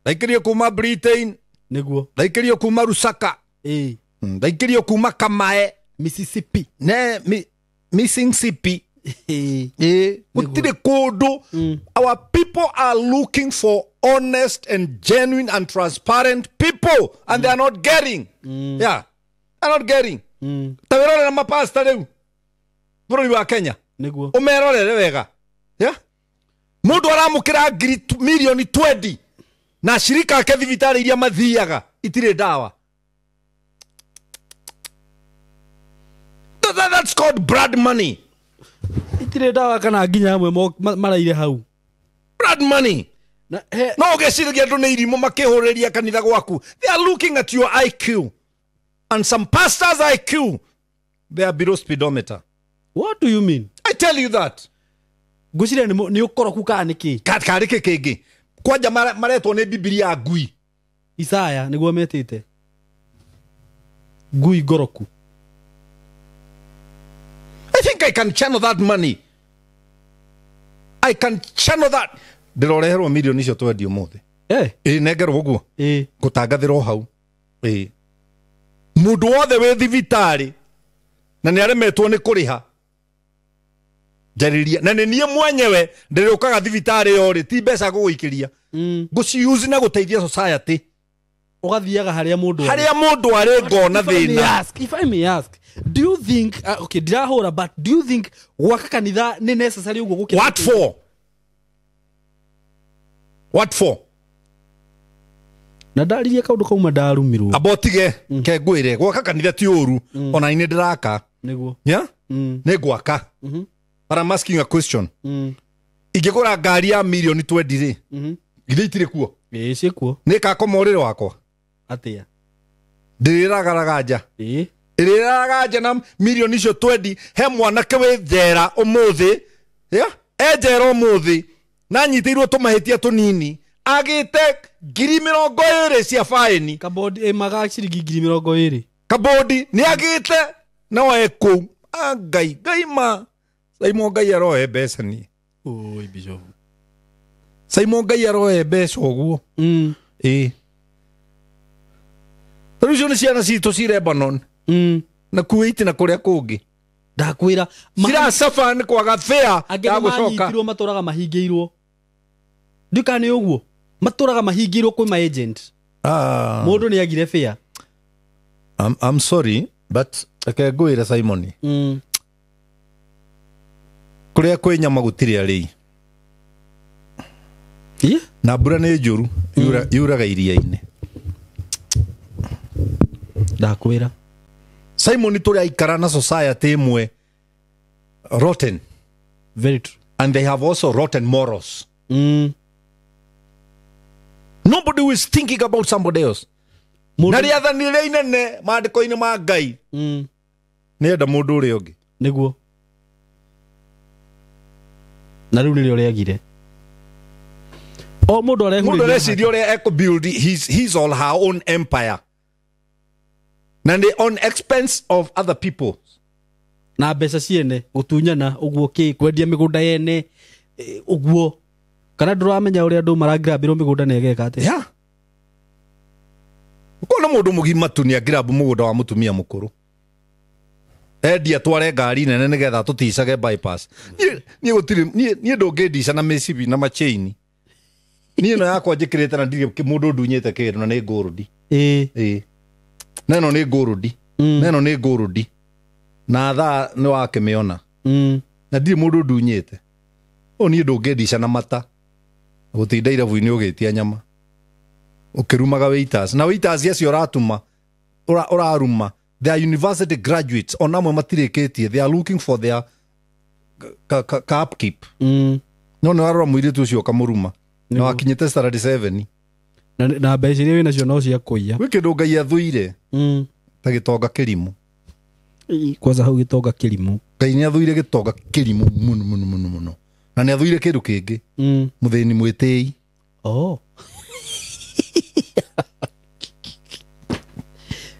ndaikĩrio kuma Britain, Nĩguo. ndaikĩrio kuma Lusaka. Ndaikĩrio kuma Kamae, Mississippi. Ne Mississippi. Gũtirĩ kũndũ. Our people are looking for honest and genuine and transparent people, and they are not getting. Yeah, they are not getting. Ta wĩrorere mapasta rĩu bũrũri wa Kenya. Nĩguo. Ũmerorere wega. Yeah? Mũndũ aramũkĩra milioni 20 na shirika ake thibitarĩ iria mathiaga itirĩ ndawa. That's called blood money. Itirĩ ndawa kana nginya amwe maraire hau. Blood money. No ũgeciragia andũ nĩ irimũ makĩhũrĩria kanitha gwaku. They are looking at your IQ. And some pastors' IQ, they are below speedometer. What do you mean? I tell you that. Ngwĩciria nĩ ũkoroku kana nĩ kĩ? Karĩ kĩ kĩngĩ? Kwanja maretwo nĩ Bibilia ngui. Isaya nĩguo metĩte ngui ngoroku. I think I can channel that money. I can channel that. Ndĩroreherwo mirioni icio twendio ũmũthĩ. Ĩ nengerwo ũguo. Ngũtangathĩrwo hau. Ĩ mũndũ wothe wĩ thibitarĩ na nĩ aremetwo nĩ kũrĩha njarĩria, na nĩ niĩ mwenyewe ndĩrĩũkaga thibitarĩ ĩyo rĩ, ti mbeca ngũgũikĩria, ngũciuse na gũteithia society. Ũgathiaga harĩa mũndũ arĩ. Harĩa mũndũ arĩ ngona thĩna. If I may ask, do you think okay, ndirahũra, but do you think gwaka kanitha nĩ necessary ũguo gũkĩra? What for? What for? Na ndaririe kaũndũ kauma ndarumirwo. Amba ũtige ke ngwĩre gwaka kanitha ti ũru, ona niĩ ndĩraka. Nĩguo. Yeah? Nĩ ngwaka. But I'm asking a question. Ingĩgũra ngari ya mirioni 20 rĩ, githĩ itirĩ kuo? Ĩĩ ciĩkuo. Nĩ ngakoma ũrĩrĩ wakwa? Atĩa? Ndĩrĩragaraga nja. Ĩĩ. Ĩrĩraraga nja na mirioni icio 20 he mwanake wĩ njera ũmũthĩ. Yeah? E njera ũmũthĩ na anyitĩirwo tũmahĩtia tũnini agĩte 20,000 cia faĩni. Kabodi maga ciringi 20,000. Kabodi nĩ agĩte no ekũu. Ah, Ngai, Ngai ma. Simon Ngai aroe mbeca niĩ. Oi Bishop. Simon Ngai aroe mbeca ũguo. Ĩĩ. Tarĩu icio nĩ ciana citũ ci Lebanon. Na Kuwait na kũrĩa kũngĩ. Ndakwĩra Ciracaba nĩ kwaga fare angĩ ya gũcoka. nĩmanyitirwo matũraga mahingĩirwo. Ndiũĩ kana nĩ ũguo. Matũraga mahingĩirwo kwĩ ma agent. Mũndũ nĩ agire fare. I'm sorry but reke ngwĩre Simon. Kũrĩa kwĩ nyama gũtirĩ arĩi. Na mbura nĩ njũru yuraga iria-inĩ. Ndakwĩra. Simon tũrĩ aikara na society ĩmwe rotten. Very true. And they have also rotten morals. Nobody is thinking about somebody else. Na rĩathani rĩrĩa inene maandĩko-inĩ ma Ngai nĩ enda mũndũ ũrĩa ũngĩ. Nĩguo. Na rĩu nĩrĩo rĩagire. O mũndũ arehurĩria. Mũndũ areciria ũrĩa ekũ-build his or her own empire. Na nĩ on expense of other people. Na mbeca ciene gũtunyana ũguo kĩ kwendia mĩgũnda yene ũguo. Kana ndũramenya ũrĩa andũ marangirambĩrwo mĩgũnda na ĩgeka atĩa? Yeah. Ũkona mũndũ mũgima tu nĩ angĩrambu mũgũnda wa mũtumia mũkũrũ. Endia tware ngari nene nĩgetha tũticage bypass. Niĩ gũtirĩ niĩ ndũngĩndica na mĩcibi na machaini. Niĩ ĩno yakwa njĩkĩrĩte na ndirĩ mũndũ ndunyĩte kĩndũ na nĩ ngũrũndi. Ĩĩ. Na ĩno nĩ ngũrũndi. Na ĩno nĩ ngũrũndi. Na thaa nĩ wakĩmĩona. Na ndirĩ mũndũ ndunyĩte. Ũũ niĩ ndũngĩndica na mata. Gũtinda irabu-inĩ ũgĩtia nyama. Ũkĩrumaga waiters. Na waiters acio ũratuma, ũraruma. They are university graduates. Ona amwe matirĩkĩtie. They are looking for their ka upkeep. No nĩ warora mũirĩtu ũcio ũkamũruma. Na wakinyĩte standard 7. Na mbeca iria wĩnacio no cia kũiya. Gwĩ kĩndũ Ngai athũire ta gĩtonga kĩrimũ. Kwanza hau gĩtonga kĩrimũ. Ngai nĩ athũire gĩtonga kĩrimũ mũno mũno mũno mũno. Na nĩ athũire kĩndũ kĩngĩ. Mũthĩni mwĩtĩi. Oh.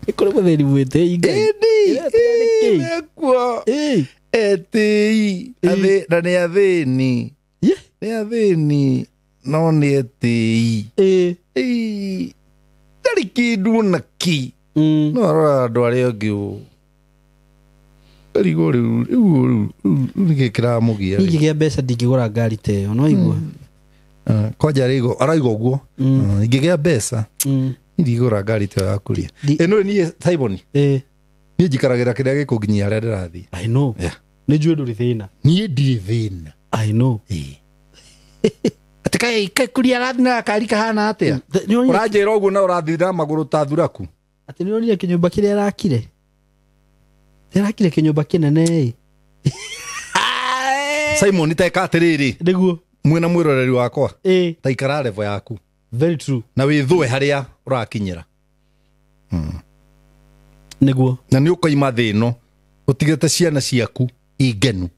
Ĩkũrĩ mũthĩni mwĩtĩi Ngai. Ĩndĩ, mekuo. Etĩi. Na nĩ athĩni. Nĩ athĩni. No nĩ etĩi. Ndarĩ kĩndũ ona kĩ. No arora andũ arĩa angĩ ũũ. Ngarigwo rĩu rĩu rĩu nĩkĩ kĩramũgia. Ingĩgĩa mbeca ndingĩgũra ngari ta ĩyo, no igua. Kwanja araiga ũguo. Ingĩgĩa mbeca ndigũra ngari ta ĩyo ya kũrĩa. Ĩno niĩ Simon. Niĩ njikaragĩra kĩrĩa gĩkũnginyia harĩa ndĩrathiĩ. I know. Nĩ njũĩ ndũrĩ thĩna. Niĩ ndirĩ thĩna. I know. Atĩ kaĩ kũrĩa arathiĩ na gakari kahana atĩa? Ũranjĩra ũguo na ũrathiĩ na magũrũ ta thuraku. Atĩ nĩũronire kĩnyũmba kĩrĩa arakire? Arakire kĩnyũmba kĩnene ĩ. Simon teka atĩrĩrĩ. Nĩguo. Mwĩna mwĩroreri wakwa. Ta ikara level yaku. Very true. Na wĩthũe harĩa ũrakinyĩra. Nĩguo. Na nĩ ũkoima thĩ ĩno ũtigĩte ciana ciaku ingenu.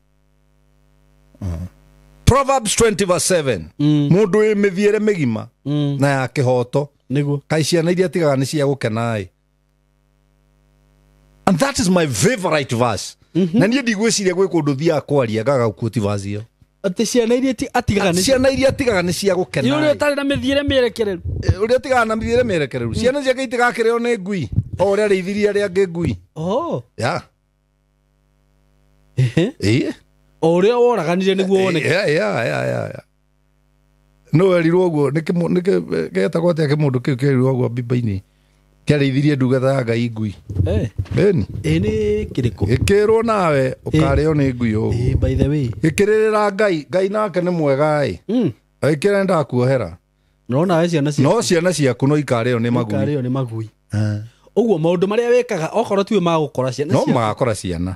Proverbs 20 verse 7. Mũndũ wĩ mĩthiĩre mĩgima na ya kĩhoto Nĩguo. Kaĩ ciana iria atigaga nĩ cia gũkena ĩ. And that is my favorite verse. Na niĩ ndigwĩciria gwĩ kũndũ thiaga kwaria ngaga gũquote verse ĩyo. Atĩ ciana iria atigaga nĩ Ciana iria atigaga nĩ cia gũkena ũrĩa ĩ. ũtarĩ na mĩthiĩre mĩerekereru. Ũrĩa atigaga na mĩthiĩre mĩerekereru. Ciana ciake itigakĩrĩo nĩ ngui o ũrĩa arĩithirie arĩa angĩ ngui. Oh. Yeah. Ehe. Ĩĩ. O ũrĩa woraganire nĩguo woneke. Yeah. No werirwo ũguo nĩ getagwo atĩa kĩmũndũ kĩu kĩerirwo ũguo Bible-inĩ kĩarĩithirie ndungata ya Ngai ngui. Eh. Ĩni. Ĩ nĩ kĩrĩkũ? Gĩkĩrwo nawe ũkarĩo nĩ ngui ũguo. Ĩ by the way. Gĩkĩrĩrĩra Ngai, Ngai nake nĩ mwega ĩ. Agĩkĩra nĩndakuohera. No nawe ciana ciaku. No ciana ciaku no ikarĩo nĩ magui. Ikarĩo nĩ magui. Ũguo maũndũ marĩa wĩkaga okorwo tiwe magũkora ciana No ciaku. magakora ciana.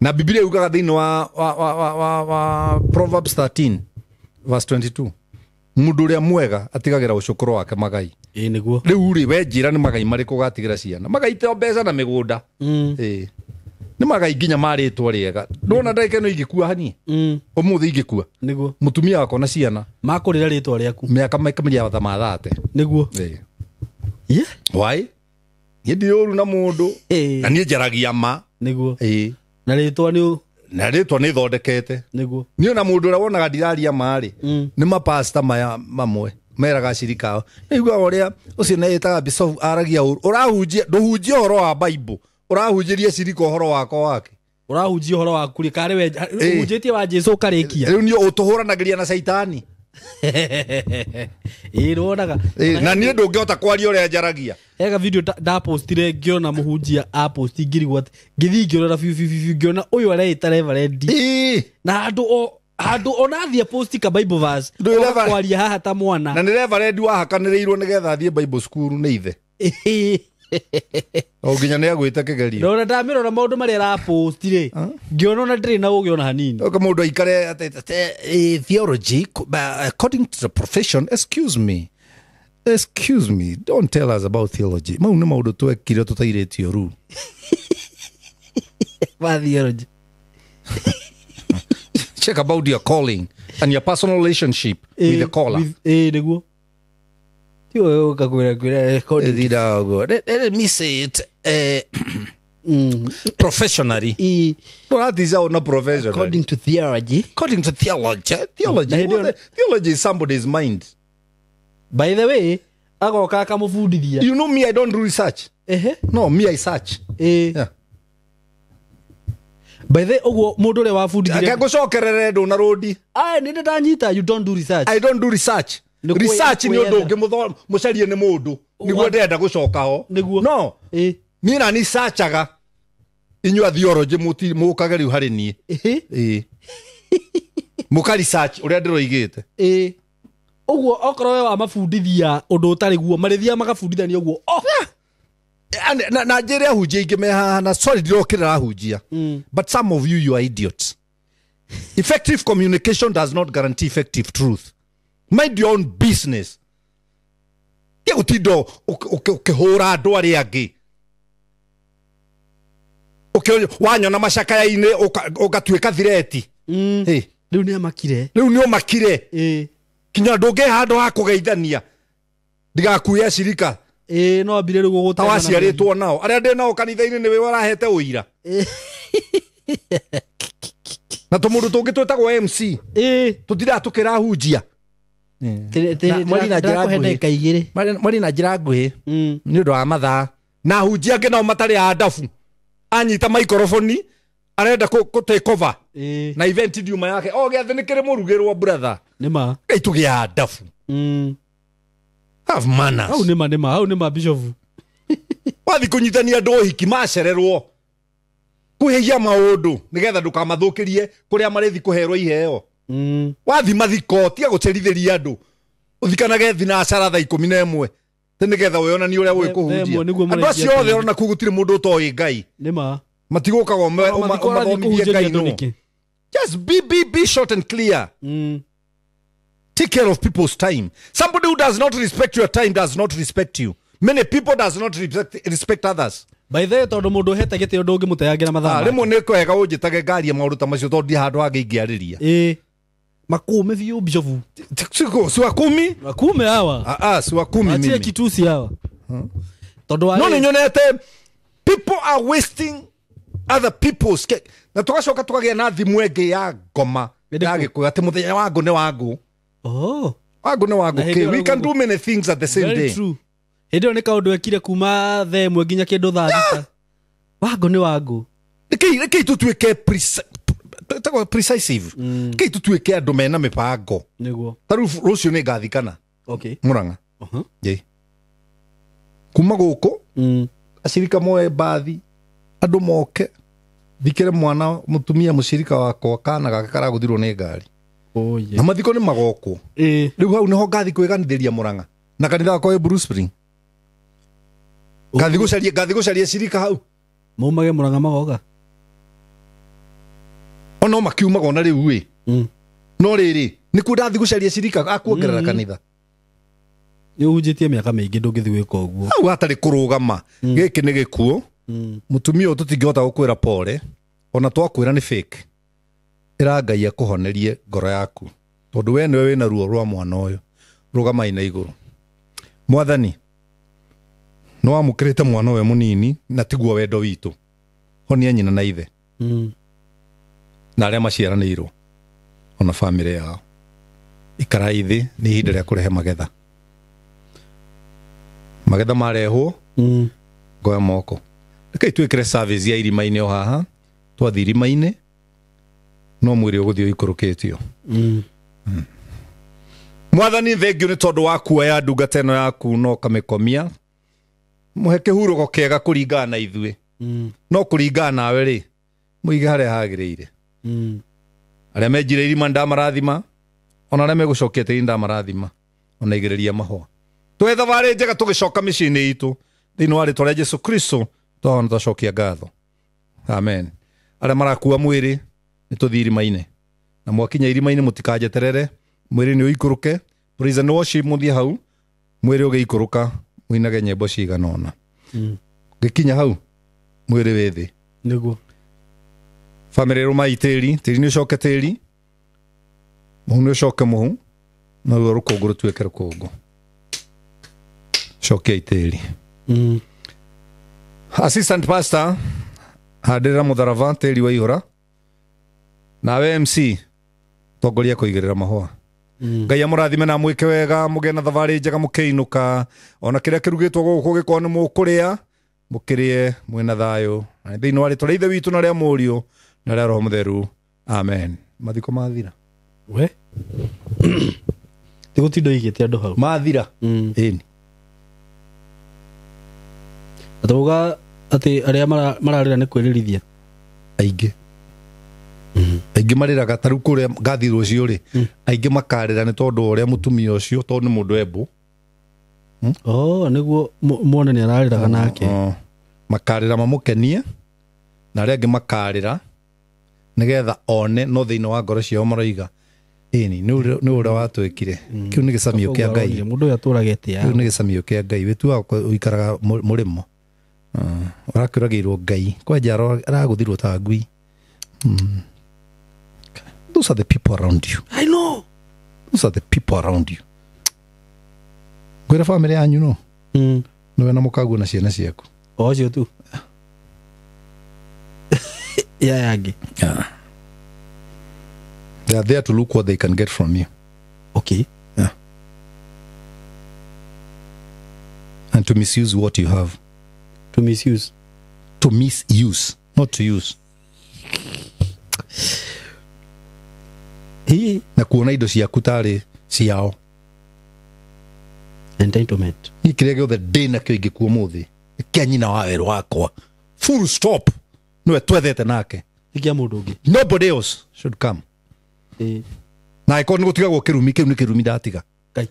Na Biblia yugaga thĩinĩ wa Proverbs 13 verse 22. Mũndũ ũrĩa mwega atigagĩra ũcũkũrũ wake magai. Ĩ nĩguo. Rĩu rĩ we njĩra nĩ magai marĩkũ ũgatigĩra ciana? Magai to mbeca na mĩgũnda. Ĩĩ. Nĩ magai nginya ma rĩtwa rĩega. Ndona ndagĩka ĩno ingĩkua hanie. Ũmũthĩ ingĩkua. Nĩguo. Mũtumia wakwa na ciana Makũrĩra rĩtwa rĩaku. mĩaka maikamiria mathate. Nĩguo. Ĩĩ. Yeah. Why? Niĩ ndirĩ ũru na mũndũ. Ĩĩ. Na niĩ njaragia ma. Nĩguo. Ĩĩ. Na rĩtwa nĩ Na rĩtwa nĩ thondekete. nĩguo. Niĩ ona mũndũ ũrĩa wonaga ndiraria ma rĩ nĩ mapasta maya mamwe meraga acirika ao. Nĩ iguaga ũrĩa ũcio nĩ ĩtaga bishop aragia ũru. Ũrahunjia ndũhunjia ũhoro wa Bible. Ũrahunjĩria cirika ũhoro wakwa wake. Ũrahunjia ũhoro waku rĩ karĩ we ũhunjĩtie wa Jesu ũkarĩkia. Rĩu niĩ ũtũhũranagĩria na caitani. Ĩ nĩwonaga. Ĩĩ, na niĩ ndũngĩhota kwaria ũrĩa njaragia. Hega video ndapostire ngĩona mũhunjia aposti ngĩrigwo atĩ ngĩthiĩ ngĩrora biũ biũ biũ ngĩona ũyũ areĩta reverend. Ĩĩ. Na handũ ona athiĩ posti ka Bible verse. Ndũĩ oka reverend- kwaria haha ta mwana. Na nĩ reverend wahakanĩrĩirwo nĩgetha athiĩ Bible school nĩ ithe. Ĩĩ. O nginya nĩ agwĩte kĩgerio. Ndona ndamĩrora maũndũ marĩa araposti rĩ ngĩona ona ndĩrĩ na ũgĩ ona hanini. Oka mũndũ aikare atĩ theology according to the profession, excuse me. Excuse me, don't tell us about theology. Mau nĩ maũndũ twekire tũtairĩtio rule. Ma theology. Check about your calling and your personal relationship with the caller. Ĩĩ nĩguo. Ti ũyũ ũkakwĩra kwĩra according Let me say it professionally. Ĩĩ. Ndũratica ona professionally. According to theology. According to theology. Theology. Na hĩndĩ ĩyo- Theology is somebody's mind. By the way, agoka akamũbundithia. You know me, I don't do research. Ehe. No, me, I search. Ĩĩ. Yeah. By the way, ũguo mũndũ ũrĩa wabundithirie. Ake ngũcokerere ndũ na rũndi. Aya nĩ ndanyita you don't do research. I don't do research. Nĩ Research nĩ ũndũ kwĩyetha. ũngĩ mũcarie nĩ mũndũ nĩguo ndĩrenda gũcoka ho. Nĩguo. No, Ĩĩ. niĩ na ni searchaga. Inyuĩ a theology mũkage rĩu harĩ niĩ. Ĩĩ. Ĩĩ. Mũka research ũrĩa ndĩroigĩte. Ĩĩ. Ũguo okorwo we wamabundithia ũndũ ũtarĩ guo marĩthiaga magabundithania ũguo. Oh! Na njĩre ahunjia aingĩ me haha na sorry ndirokĩrĩra ahunjia. But some of you, you are idiots. Effective communication does not guarantee effective truth. Mind your own business. Tiga gũtinda ũkĩhũra andũ arĩa angĩ. Wanyona macakaya-inĩ ũgatuĩka thireti. Ĩ, Rĩu nĩ amakire. rĩu nĩ ũmakire. Ĩĩ. Kinya ndũngĩhe handũ ha kũgeithania. Ndigakuue acirika Ĩĩ no ambire rĩu ta gũgũtema na waciarĩtwo nao. Arĩa ndĩ nao kanitha-inĩ nĩwe ũrahete ũira. Na tũmũndũ tũngĩ twĩtagwo MC. Ĩĩ. Tũtindaga tũkĩrahunjia. Mwari na njĩra Ndĩrakũhe nguhĩ. ndagĩka igĩrĩ. Mwari na njĩra nguhĩ nĩ ũndũ wa mathaa. Na ahunjia angĩ nao matarĩ a ndabu. Anyita maikoroboni arenda kũ take over. Ĩĩ. Na event ndiuma yake. O gĩathĩ nĩ kĩrĩ mũrugĩrwo brother. Nĩ ma. Ngai tũgĩe a ndabu. Have manners. Hau nĩ ma nĩ ma hau nĩ ma bishop. Wathi kũnyitania andũ ũhiki macererwo. Kwĩhĩgia maũndũ nĩgetha ndũkamathũkĩrie kũrĩa marĩthi kũherwo iheo. Wathi mathiko tiga gũcerithĩria andũ. Ũthikanage thinacara thaa 11 tĩ nĩgetha wĩonanie ũrĩa ũĩ Thaa kũhunjia. ĩmwe nĩguo Andũ acio mũrĩkia othe ona kũu gũtirĩ mũndũ ũtoĩ Ngai. Nĩ ma. Matigũkaga Mathiko ũrathiĩ ũmathomithie kũhunjĩria Ngai andũ no. nĩkĩ? Just be short and clear. Take care of people's time. Somebody who does not respect your time does not respect you. Many people does not respect others. By the way, tondũ mũndũ ũhete gĩtĩo ndũngĩmũteangĩra mathaa. Rĩmwe nĩ kwega ũnjĩtage ngaria maũndũ ta macio tondũ ndirĩ handũ hangĩ ingĩarĩria. Ĩĩ. Makume biũ bishofu. Si wa kumi? Makume hawa. Ah, si wa kumi Atie mimi. kitusi hawa. Tondũ wa No nĩ nyonete people are wasting other people's cake. Na tũgacoka tũkagĩa na thimũ ĩngĩ ya ngoma ya Gĩkũyũ atĩ mũthenya wa ngũ nĩ wa ngũ. Oh. Wa ngũ nĩ wa ngũ. Na hĩndĩ ĩyo We can ngũ- do many things at the same Very day. true. Hĩndĩ ĩyo nĩ kaũndũ ekire kuma thaa ĩmwe nginya kĩndũ thaa thita. Wangũ nĩ wangũ. Rekei tũtuĩke precisive. Rekei tũtuĩke andũ mena mĩbango. Nĩguo. Ta rĩu rũciũ nĩ ngathikana Okay. Murang'a. Uh-huh. Ĩ. Kuma gũkũ acirika moe mbathi andũ moke thikĩre mwana mũtumia mũcirika wakwa kana gake karagũthirwo nĩ ngari. Oh yeah. Na mathiko nĩ magokwo. Eh. Rĩu hau nĩho ngathi kwĩganithĩria Murang'a na kanitha wakwa wĩ Blue Spring. Ngathi gũcaria cirika hau. Maumage Murang'a magoka. Ono makiumaga ona rĩu ĩ. No rĩrĩ nĩkuo ndathi gũcaria cirika akuongerera kanitha. Nĩ ũhunjĩtie mĩaka mĩingĩ ndũngĩthiĩ gwĩka ũguo. Hau hatarĩ kũrũgama. Gĩkĩ nĩ gĩkuũ. Mũtumia ũyũ tũtingĩhota gũkwĩra pole ona twakwĩra nĩ fake. Ĩra Ngai akũhonerie ngoro yaku tondũ we nĩwe wĩna ruo rwa mwana ũyũ. Rũgamai na igũrũ. Mwathani nĩ wamũkĩrĩte mwana ũyũ mũnini na tiguo wendo witũ. Honia nyina na ithe na arĩa maciaranĩirwo ona bamĩrĩ yao. Ikarai thĩ, nĩ ihinda rĩa kũrehe magetha. Magetha marehwo ngoya moko. Rekei twĩkĩre service ya irima-inĩ o haha. Twathiĩ irima-inĩ no mwĩrĩ ũgũthiĩ ũikũrũkĩtio. Mwathani thengio nĩ tondũ wa kuoya ndungata ĩno yaku na ũkamĩkomia. Mũhe kĩhurũko kĩega kũringana na ithuĩ. No kũringana nawe rĩ, mũige harĩa hagĩrĩire. Arĩa menjire irima ndamarathima, ona arĩa megũcokia tĩri ndamarathima, ona igĩrĩria mahũa. Tũhe thabarĩ njega tũgĩcoka mĩciĩ-inĩ itũ thĩinĩ wa rĩtwa rĩa Jesu Kristo twahona twacokia ngatho. Amen. Arĩa marakua mwĩrĩ nĩ tũthiĩ irima-inĩ, na mwakinya irima-inĩ mũtikanjeterere, mwĩrĩ nĩ ũikũrũke. Praise and worship mũthiĩ hau, mwĩrĩ ũgĩikũrũka mũinage nyĩmbo cigana ũna. Gĩkinya hau mwĩrĩ wĩ thĩ. Nĩguo. Bamĩrĩ rũmai tĩri, tĩri nĩ ũcoke tĩri, mũhu nĩ ũcoke mũhu, naruo rũkũngũ rũtuĩke rũkũngũ. Cokiai tĩri. Assistant pastor, handĩrĩra mũtharaba tĩri waihũra. Nawe MC, tongoria kũigĩrĩra mahũa. Ngai amũrathime na amwĩke wega, mũgĩe na thabarĩ njega mũkĩinũka. Ona kĩrĩa kĩrugĩtwo gũkũ gĩkorwo nĩ mũkũrĩa, mũkĩrĩe mwĩna thayũ. Na thĩinĩ wa rĩtwa rĩa Ithe witũ na rĩa Mũriũ na rĩa Roho Mũtheru. Amen. Mathiko mathira. We. Ti gũtinda ũigĩte andũ hau. Mathira. Ĩni. Na tũuga atĩ arĩa mararĩra nĩ kwĩrĩrithia. Aingĩ. Aingĩ marĩraga ta rĩu kũrĩa ngathi rũciũ rĩ, aingĩ makarĩra nĩ tondũ wa ũrĩa mũtumia ũcio tondũ nĩ mũndũ embũ. Oh, nĩguo muone nĩ ararĩraga nake. Makarĩra mamũkenie na arĩa angĩ makarĩra nĩgetha one no thĩinĩ wa ngoro ciao maroiga ĩni nĩ ũrĩa watwĩkire. Kĩu nĩ gĩcamio kĩa Ngai. Mũndũ ũyũ atũraga etĩa. Kĩu nĩ gĩcamio kĩa Ngai. Wĩtuaga ũikaraga mũrĩmo. Ũrakĩũragĩirwo Ngai kwanja aragũthirwo ta ngui. Those are the people around you. I know. Those are the people around you. Ngwĩra bamĩrĩ yanyu no nĩwe na mũkaguo na ciana ciaku. O acio tu. Ya yangĩ. They are there to look what they can get from you. Okay. Yeah. And to misuse what you have. To misuse. To misuse, not to use. Hii Na kuona indo ciaku tarĩ ciao. entitlement. Niĩ kĩrĩa gĩothe ndĩ nakĩo ingĩkua ũmũthĩ nĩ kĩa nyina wa werũ wakwa. Full stop. Nĩwe twethete nake. Ti kĩa mũndũ ũngĩ. Nobody else should come. Na angĩkorwo nĩ gũtigagwo kĩrumi, kĩu nĩ kĩrumi ndatiga. Ngai.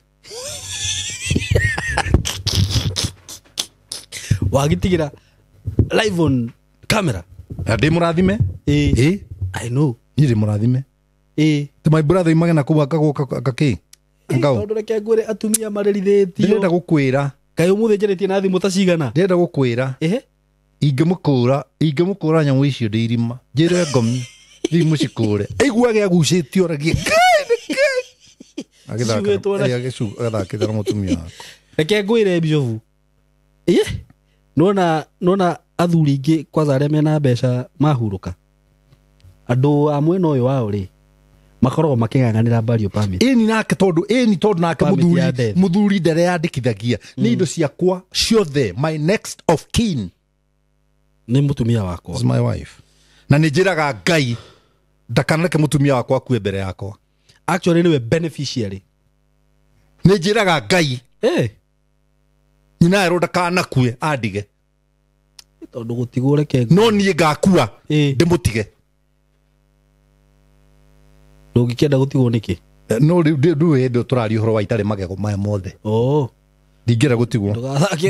Wagĩtigĩra live on camera. Na ndĩ mũrathime. Ĩ. I know. Niĩ ndĩ mũrathime. Ĩ. Ti my brother image na kũu akagũka akakĩ. Angao. Tondũ reke ngwĩre atumia marĩrithĩtio. Ndĩrenda gũkwĩra. Kaĩ ũmũthĩ njarĩtie na thimũ ta cigana? Ndĩrenda gũkwĩra. Ehe. Ingĩmũkũra nyamũ icio ndĩ irima. Njĩre ngomi. Thiĩ mũcikũre. Aiguage agucĩtio oragie. Ngai nĩkĩ? Agĩthakĩte na mũtumia wakwa. Reke ngwĩre Bishofu. Nona nona athuri ingĩ kwanza arĩa mena mbeca mahurũka. Andũ a mwena ũyũ wao rĩ makoragwo makĩng'ang'anĩra burial permit. Ĩni nake tondũ ĩni tondũ nake muthuri ndareyandĩkithagia nĩ indo ciakwa ciothe, my next of kin nĩ mũtumia wakwa, is my wife. Na nĩ njĩraga Ngai ndakanareke mũtumia wakwa akue mbere yakwa. Actually nĩwe beneficiary. Nĩ njĩraga Ngai nyina erwo ndakanakue andige tondũ gũtigwo reke no niĩ ngakua ndĩmũtige. Ndũngĩkĩenda gũtigwo nĩkĩ? No rĩu ndũĩ hĩndĩ tũraria ũhoro wa itarĩ magego maya mothe. Ndingĩenda gũtigwo.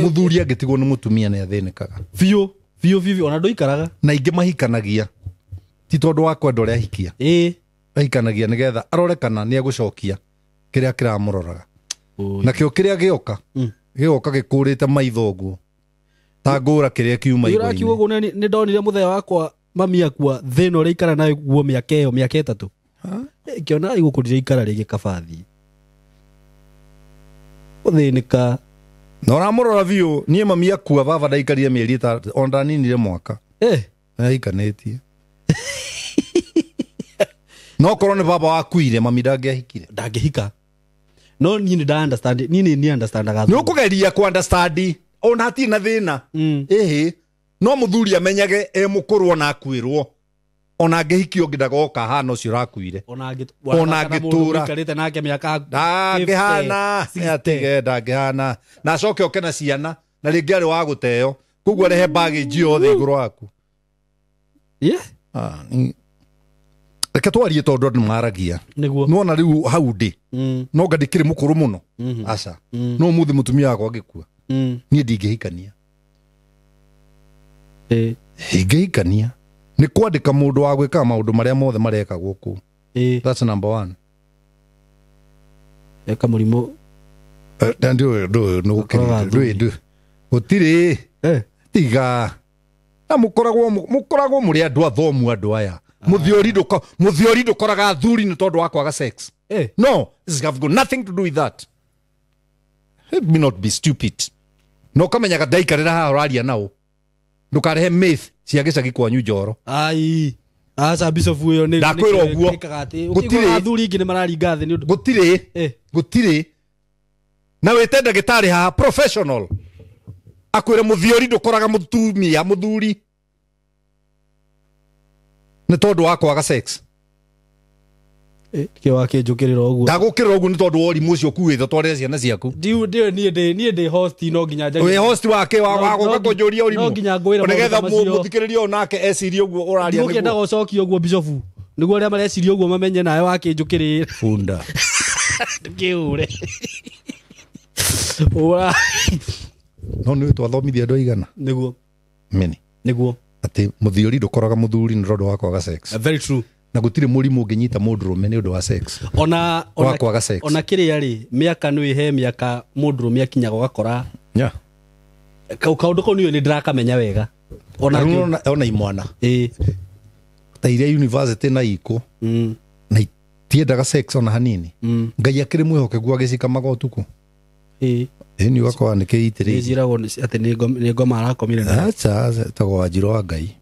Mũthuri angĩtigwo nĩ mũtumia nĩ athĩnĩkaga biũ biũ biũ, ona ndũikaraga. Na ingĩ mahikanagia ti tondũ wa kwenda ũrĩa ahikia, ahikanagia nĩgetha arore kana nĩ egũcokia kĩrĩa kĩramũroraga. Nakĩo kĩrĩa gĩoka gĩgoka gĩkũrĩte maitho ũguo ta ngũra kĩrĩa kiuma igũrũ. Ũrakiuga ũguo nĩ ndonire mũthenya wakwa mami akua thĩna ũrĩa ikara naguo mĩaka ĩyo mĩaka ĩtatũ. Ngĩona igũkũrire ikara rĩngĩ kabathi ũthĩnĩka. Na ũramũrora biũ. Niĩ mami akua baba ndaikarire mĩeri ĩtatũ, ona ndaninire mwaka. Ahikanĩtie. No korwo nĩ baba wakuire mami ndangĩahikire. Ndangĩhika. No niĩ nĩ nda understand, niĩ nĩ understandaga. Nĩ ũkũgeria kũ understand ona hatirĩ na thĩna. Ĩhĩ, no mũthuri amenyage e mũkũrũ ona akuĩrwo. Ona angĩhikio ũngĩ ndagoka hana ũcio ũrakuire. Ona angĩtũra ũikarĩte nake mĩaka ndangĩhana, atige ndangĩhana. Na acoke oke na ciana na rĩngĩ arĩ wa gũteo, koguo arehe baggage yothe igũrũ waku. Reke twarie tondũ andũ maragia. Nĩwona rĩu hau ndĩ no nga ndĩkĩrĩ mũkũrũ mũno. Aca. No ũmũthĩ mũtumia wakwa angĩkua niĩ ndingĩhikania. Ingĩhikania nĩ kwandĩka mũndũ wa gwĩkaga maũndũ marĩa mothe marekagwo kũu. That's number one. Eka mũrimũ. Ndũĩ gũtirĩ tiga. Na mũkoragwo mũrĩ andũ athomu andũ aya. Mũthiori ndũkoraga athuri nĩ tondũ wa kwaga sex. No, this have got nothing to do with that. Let me not be stupid. No kamenyaga ndaikarĩra haha ũraria nao. Ndũkarehe myth cia gĩcagi kwanyu njoro. Ai, aca Bishofu ĩyo nĩ ndakwĩra ũguo. Gũtirĩ athuri ingĩ nĩ mararinga thĩ nĩ ũndũ. Gũtirĩ. Gũtirĩ. Na wĩte ndagĩtarĩ haha professional. Akwĩre mũthiori ndũkoraga mũtumia mũthuri nĩ tondũ wa kwaga sex. Kĩo wakĩnjũkĩrĩra ũguo. Ndagũkĩrĩra ũguo nĩ tondũ wa ũrimũ ũcio ũkuĩte twarĩre ciana ciaku. Ndiũ niĩ ndĩ host no nginya njarie. Wĩ host wake wa gũka kũnjũria ũrimũ. No nginya ngwĩre nĩgetha mũthikĩrĩria ũyũ nake ecirie ũguo ũraria nĩguo. Ndikwendaga ũcokie ũguo Bishofu. Nĩguo arĩa mareciria ũguo mamenye nawe wakĩnjũkĩrĩra. Bunda. Ndũkĩũre. Ũra. No nĩ twathomithia andũ aigana. Nĩguo. Many. Nĩguo. Atĩ mũthiori ndũkoraga mũthuri nĩ tondũ wa kwaga sex. Very true. Na gũtirĩ mũrimũ ũngĩnyita mũndũrũme nĩ ũndũ wa sex. Ona wa kwaga sex. Ona kĩrĩa rĩ mĩaka nĩ ĩhe mĩaka mũndũrũme akinyaga ũgakora. Yeah. Kaũndũ kau nĩ ndĩrakamenya wega. Ona imwana. Ta iria university na iko. Na itiendaga sex ona hanini. Ngai akĩrĩ mwĩhokeku agĩcikamaga ũtukũ. Ĩni ũgakora nĩ kĩitĩrĩirie. Nĩnjĩragwo atĩ nĩ ngoma arakomire nayo. Aca, etagwo Wanjirũ wa Ngai.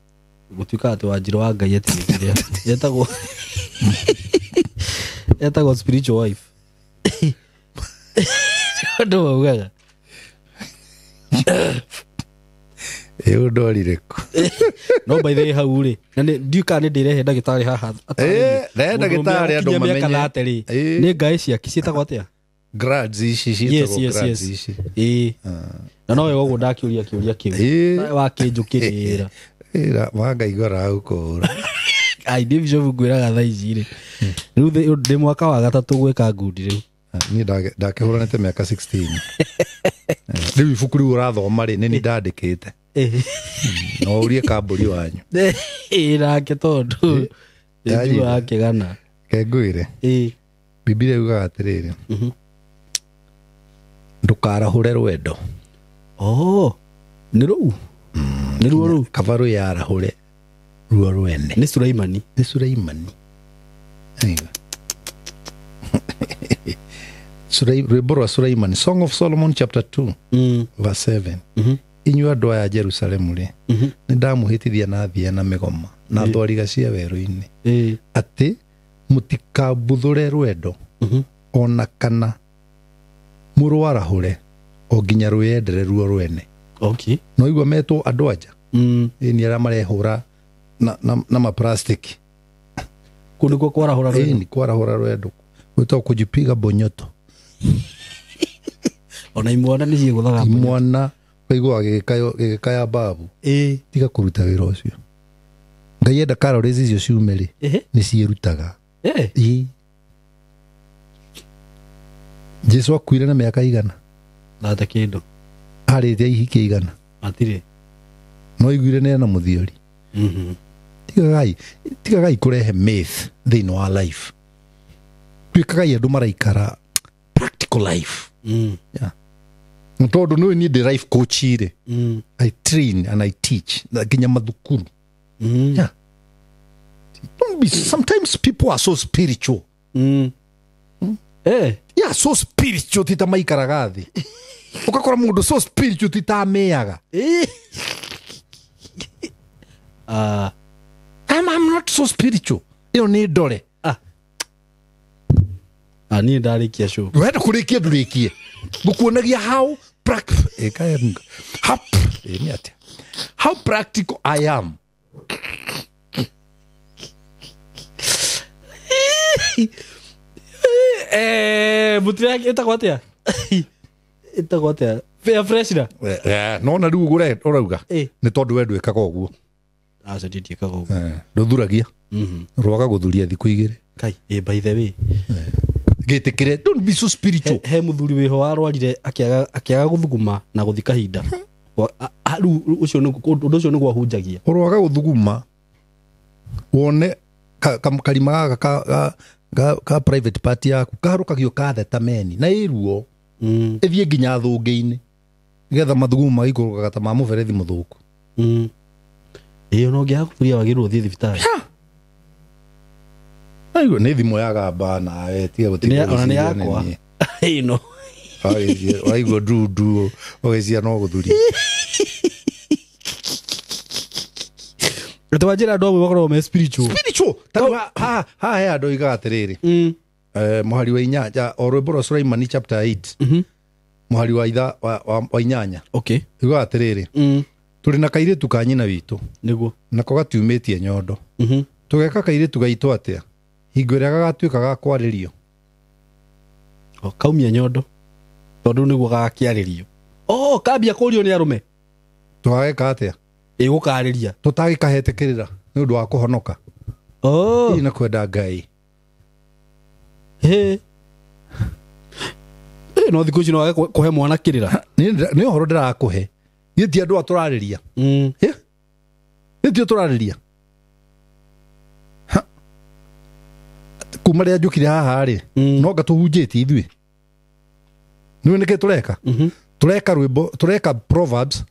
Gũtuĩka atĩ Wanjirũ wa Ngai atĩ etagwo etagwo spiritual wife. Andũ maugaga. Ĩĩ ũndwarire kũ? No by the way hau rĩ, na ndiũĩ kana nĩ ndĩrehe ndagĩtarĩ haha. Rehe ndagĩtarĩ andũ mamenye. Mĩaka 30 rĩ, nĩ ngaĩ ciake ciĩtagwo atĩa? Grads ici ciĩtagwo grads ici. Na no wega ũguo ndakĩũria kĩũria kĩu. Wakĩnjũkĩrĩra. Ĩra wangaigua ragũkũra. Ai ndĩ Bishofu ngwĩraga thaa ici rĩ. Rĩu ndĩ mwaka wa gatatũ gwĩka ngundi rĩu. Niĩ ndakĩhũranĩte mĩaka 16. Rĩu ibuku rĩu ũrathoma rĩ nĩ niĩ ndandĩkĩte. No ũrie kambũri wanyu. Nake tondũ nĩnjiguaga akĩgana. Reke ngwĩre. Bibilia yugaga atĩrĩrĩ, ndũkarahũre rwendo. Nĩ rũu? Nĩ ruo rũu? Kaba rwĩyarahũre ruo rwene. Nĩ Sulaimani. Nĩ Sulaimani. Rwĩmbo rwa Sulaiman, Song of Solomon chapter 2 verse 7. Inyuĩ andũ aya Jerusalemu rĩ, nĩ ndamũhĩtithia na thia na mĩgoma na thwariga cia werũ-inĩ, atĩ mũtikambuthũre rwendo ona kana mũrwarahũre o nginya rwĩyendere ruo rwene. Okay. No igua metwo andũ anja nĩ arĩa marehũra na maplastiki. Kũu nĩkuo kwarahũra rwendo. Nĩ kwarahũra rwendo gwĩtagwo kũjipiga bonyoto. Ona imwana nĩ ciĩgũthaga imwana ũkaigua gĩgĩkaya babu. Tiga kũruta wĩra ũcio. Ngai enda calories icio ciume rĩ, nĩ ciĩrutaga. Jesu akuire na mĩaka igana thate kĩndũ, arĩte ihiki igana matirĩ no iguire nĩ ena mũthiori. Tigagai kũrehe myth thĩinĩ wa life. Tuĩkagai andũ maraikara practical life. Yeah. Tondũ nĩũĩ niĩ ndĩ life coach rĩ, I train and I teach nginya mathukuru. Yeah. Don't be, sometimes people are so spiritual. Yeah, so spiritual tita maikaraga thĩ. Ũgakora mũndũ so spiritual tita amĩaga. I'm not so spiritual. Ĩyo nĩ ndore. Niĩ ndarĩkia show. Wenda kũrĩkia ndũrĩkie. Ngũkuonagia how how practical I am. Mũtire ĩtagwo atĩa? Ĩtagwo atĩa? Fair freshener. No na rĩu ũguo ũrauga nĩ tondũ we ndwĩkaga ũguo. Aca ndiĩkaga ũguo. Ndũthuragia. Rwaga gũthuria thikũ igĩrĩ. Kai, by the way. Gĩtĩkĩre, don't be so spiritual. He mũthuri wĩho warwarire akĩaga gũthuguma na gũthi kahinda. Rĩu ũcio ũndũ ũcio nĩguo ahunjagia. Ũrwaga gũthuguma wone karima gaka ka private party yaku kaharũkagio katheta meni na ĩruo ĩthiĩ nginya thũngĩ-inĩ nĩgetha mathugumo maikũrũkaga ta ma mũberethi mũthũku. Ĩyo no ngĩaga gũthuria wagĩrĩirwo ũthiĩ thibitarĩ. Aigua nĩ thimũ ya gamba nawe tiga gũtinda ona nĩ yakwa. Ĩno waigua ndundu ũgĩcia no gũthuria. Twa njĩra andũ amwe makoragwo me spiritual. Spiritual. Ta ha he andũ oigaga atĩrĩrĩ, mũhari wa inyanya o rwĩmbo rwa Sulaimani chapter 8 mũhari wa itha wa inyanya. Okay. Oigaga atĩrĩrĩ, tũrĩ na kairĩtu ka nyina witũ nĩguo nako gatiumĩtie nyondo. Tũgeka kairĩtu gaitũ atĩa hingo ĩrĩa gagatuĩka ga kwarĩrio? Kaumia nyondo tondũ nĩguo gagakĩarĩrio. Kambia kũrio nĩ arũme. Tũgageka atĩa? Ĩgũkarĩria tũtagĩkahete kĩrĩra nĩ ũndũ wa kũhonoka. Ĩ na kwenda Ngai. No thikũ ici no wage kũhe mwana kĩrĩra. Nĩ ũhoro ndĩrakũhe. Niĩ ti andũ a tũrarĩria. Nĩ tio tũrarĩria. Kuma rĩrĩa njũkire haha rĩ, no nga tũhunjĩtie ithuĩ. Nĩũĩ nĩkĩ tũreka? Tũreka rwĩmbo, tũreka Proverbs.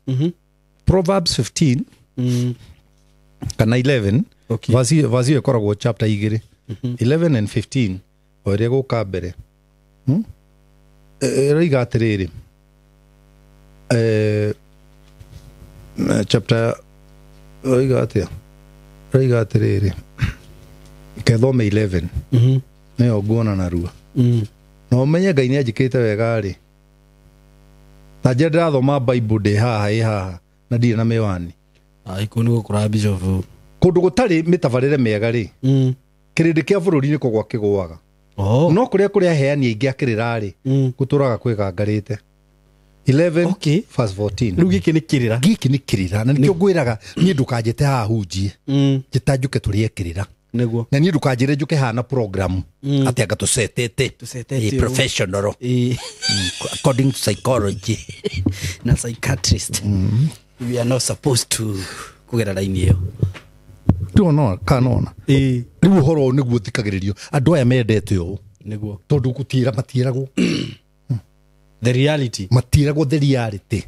Proverbs 15 kana 11. Okay. Verse ĩyo ĩkoragwo chapter igĩrĩ. 11 and 15 o ĩrĩa ĩgũka mbere. Ĩroiga atĩrĩrĩ, chapter ĩroiga atĩa? Ĩroiga atĩrĩrĩ, kethome 11 nĩyo nguona narua. Na ũmenye Ngai nĩanjĩkĩte wega rĩ, ta njĩra ndĩrathoma Bible ndĩ haha ĩ haha na ndirĩ na mĩwani. Kũu nĩguo kũra bishop. Kũndũ gũtarĩ mĩtabarĩre mĩega rĩ, kĩrĩndĩ kĩa bũrũri nĩ kũgwa kĩgũaga. No kũrĩa kũrĩ aheani aingĩ a kĩrĩra rĩ, gũtũraga kwĩgangarĩte. 11 verse 14. Rĩu gĩkĩ nĩ kĩrĩra. Gĩkĩ nĩ kĩrĩra na nĩkĩo ngwĩraga niĩ ndũkanjĩte haha hunjie. Njĩta njũke tũrĩe kĩrĩra. Nĩguo. Na niĩ ndũkanjĩre njũke haha na program atĩ anga tũcetete. Tũcetete. Professional. According to psychology. Na psychiatrist. We are not supposed to kũgera raini ĩyo. Tuona kanona. Rĩu ũhoro ũyũ nĩguo thikagĩrĩrio. Andũ aya mendete ũũ. Nĩguo. Tondũ gũtiĩra matiĩragwo. The reality. Matiĩragwo the reality.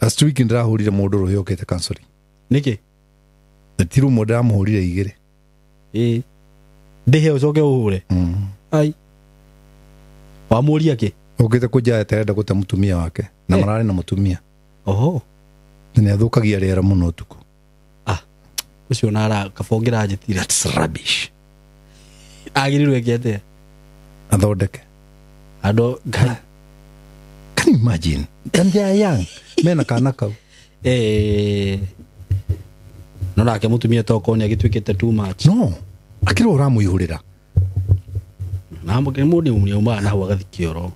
Last week ndĩrahũrire mũndũ rũhĩ ũkĩte counseling. Nĩkĩ? Ti rũmwe ndĩramũhũrire igĩrĩ. Ndĩhe ũcoke ũhũre. Ai. Wamũria kĩ? Ũkĩte kũnjaya atarenda gũte mũtumia wake na mararĩ na mũtumia. Oho. Na nĩathũkagia rĩera mũno ũtukũ. Ah. Ũcio nara kabongera njĩtire. That's rubbish. Agĩrĩirwo eke atĩa? Athondeke. Andũ Ngai. Can you imagine? And they are young. Mena kana kau. No nake mũtumia tokorwo nĩ agĩtuĩkĩte too much. No. Akĩrwo ũramũihũrĩra. Na mũndũ nĩ aumaga na hau agathiĩ kĩoro.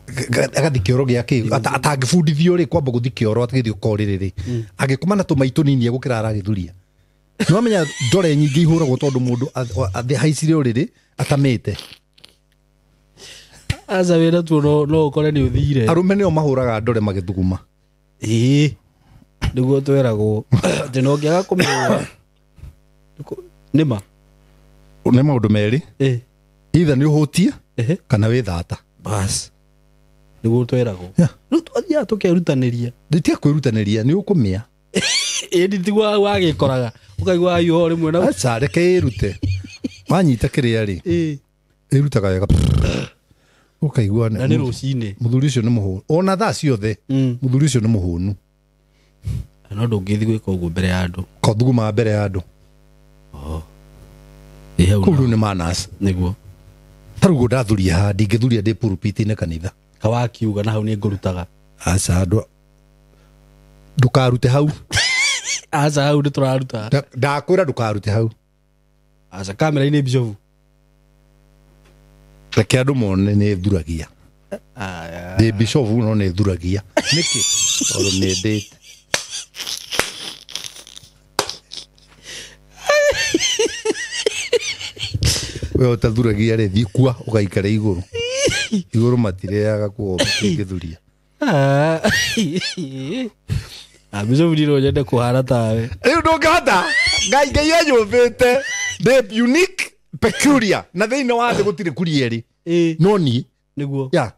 Agathiĩ kĩoro gĩa kĩ? Atangĩbundithio rĩ kwamba gũthiĩ kĩoro atagĩthiĩ ũkorĩrĩ rĩ. Angĩkoma na tũmaitũ nini egũkĩra aragĩthuria. Nĩwamenya ndore nyingĩ ihũragwo tondũ mũndũ haicire ũrĩrĩ atamĩte. Aca wĩra tuo no ũkore nĩ ũthire. Arũme nĩo mahũraga ndore magĩthuguma. Ĩĩ. Nĩguo tweragwo. Atĩ no ũngĩaga kũmĩhũra. Nĩma. Nĩ maũndũ merĩ. Either nĩ ũhũtie kana wĩ thata. Bas. Nĩguo tweragwo. Rĩu twathiaga tũkerutanĩria. Nditia kwĩrutanĩria nĩ ũkũmĩa. Ĩĩ tiguo wagĩkoraga. Ũkaigua aiyũha rĩmwe na Aca reke ĩrute. Wanyita kĩrĩa rĩ. Ĩrutaga wega. Ũkaigua na nĩ rũcinĩ. Mũthuri ũcio nĩ mũhũnu. Ona thaa ciothe. Mũthuri ũcio nĩ mũhũnu. No ndũngĩthiĩ gwĩka ũguo mbere ya andũ. Kothuguma mbere ya andũ. Kũu rĩu nĩ manners. Nĩguo. Ta rĩu ndathuria haha ndingĩthuria ndĩ pulpit-inĩ kanitha. Kawakiuga na hau nĩ ngũrutaga. Aca andũ ndũkarute hau. Aca hau nĩ tũraruta. Ndakwĩra ndũkarute hau. Aca kamera-inĩ bishofu. Reke andũ mone nĩ thuragia. Ndĩ bishofu no nĩ thuragia. Nĩkĩ? Tondũ nĩ ndĩte. We ũtathuragia rĩ thiĩ kua ũgaikare igũrũ. Igũrũ matirĩaga kuo matingĩthuria. Bishofu niĩ no nyende kũhana tawe. Rĩu ndũngĩhota. Ngai Ngai anyũmbĩte ndĩ unique peculiar na thĩinĩ wa thĩ gũtirĩ kuria ĩrĩ. No niĩ. Nĩguo. Yeah.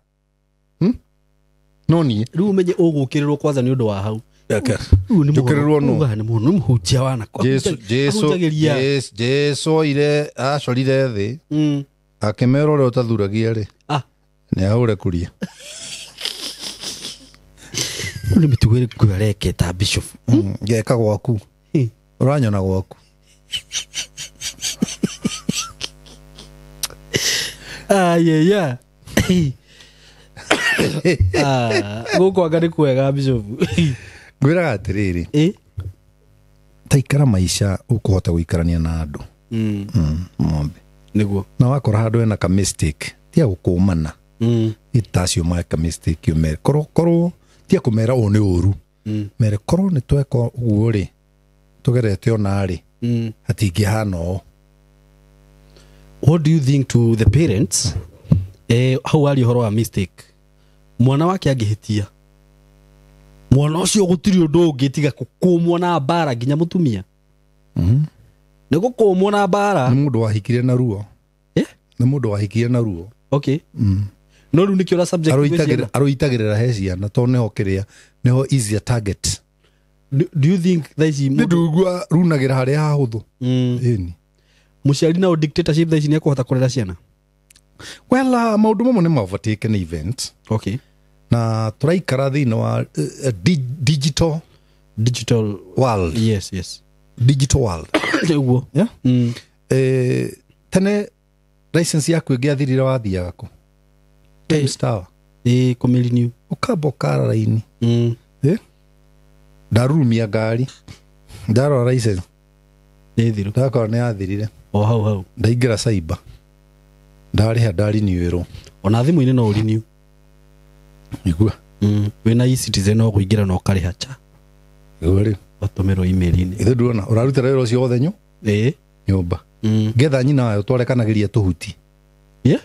No niĩ. Rĩu ũmenye ũgũkĩrĩrwo kwanza nĩ ũndũ wa hau. Njũkĩrĩrwo nũ? Nĩ mũhunjia wanakwa. Jesu oire acorire thĩ. Akĩmera ũrĩa ũtathuragia rĩ. Nĩ ahũre kuria. Rĩu nĩ mĩtugo ĩrĩkũ areketa bishop? Ngeka gwaku. Ũranyona gwaku. Ayaya. Gũkũ anga nĩ kwega bishop. Ngwĩraga atĩrĩrĩ. Ta ikara maica ũkũhota gũikarania na andũ. Mothe. Nĩguo. Na wakora handũ hena ka mistake tia gũkũmana. Ita acio meka mistake ũmere. Korwo tia kũmera ũũ nĩ ũru. Mere korwo nĩ tweka ũguo rĩ tũgerete ona rĩ hatingĩhana ũũ. What do you think to the parents? Hau ari ũhoro wa mistake. Mwana wake angĩhĩtia. Mwana ũcio gũtirĩ ũndũ ũngĩ tiga gũkũmwo na mbara nginya mũtumia. Nĩ gũkũmwo na mbara. Nĩ mũndũ wahikire na ruo. Nĩ mũndũ wahikire na ruo. Okay. No rĩu nĩkĩo ũra subject aroitagĩrĩra he ciana tondũ nĩho kĩrĩa nĩho easier target. Do you think thaa ici nĩ ndũigua runagĩra harĩa hahũthũ? Ĩni. Mũciari nao dictatorship thaa ici nĩekũhota kũrera ciana? Well, maũndũ mamwe nĩ ma-overtake nĩ event. Okay. Na tũraikara thĩinĩ wa digital world. Yes, yes. Digital world. Nĩguo. Yeah? Tene license yaku ĩngĩathirire wathiaga kũ? Times Tower. Kũmĩrenew. Ũkamba ũkara raini. Ndarurumia ngari. Ndarora license. Nĩ thiru. Ndakora nĩ yathirire. O hau hau. Ndaingĩra cyber. Ndarĩha ndarinewĩrwo. Ona thimũ-inĩ no ũrenew. Igua. Wĩna e-citizen no kũingĩra na ũkarĩha cha. Igua rĩu. Ũtũmĩrwo email-inĩ. Ithe nduona ũrarutĩra wĩra ũcio wothe nyũmba. Ngetha nyina wayo twarekanagĩria tũhuti. Yeah?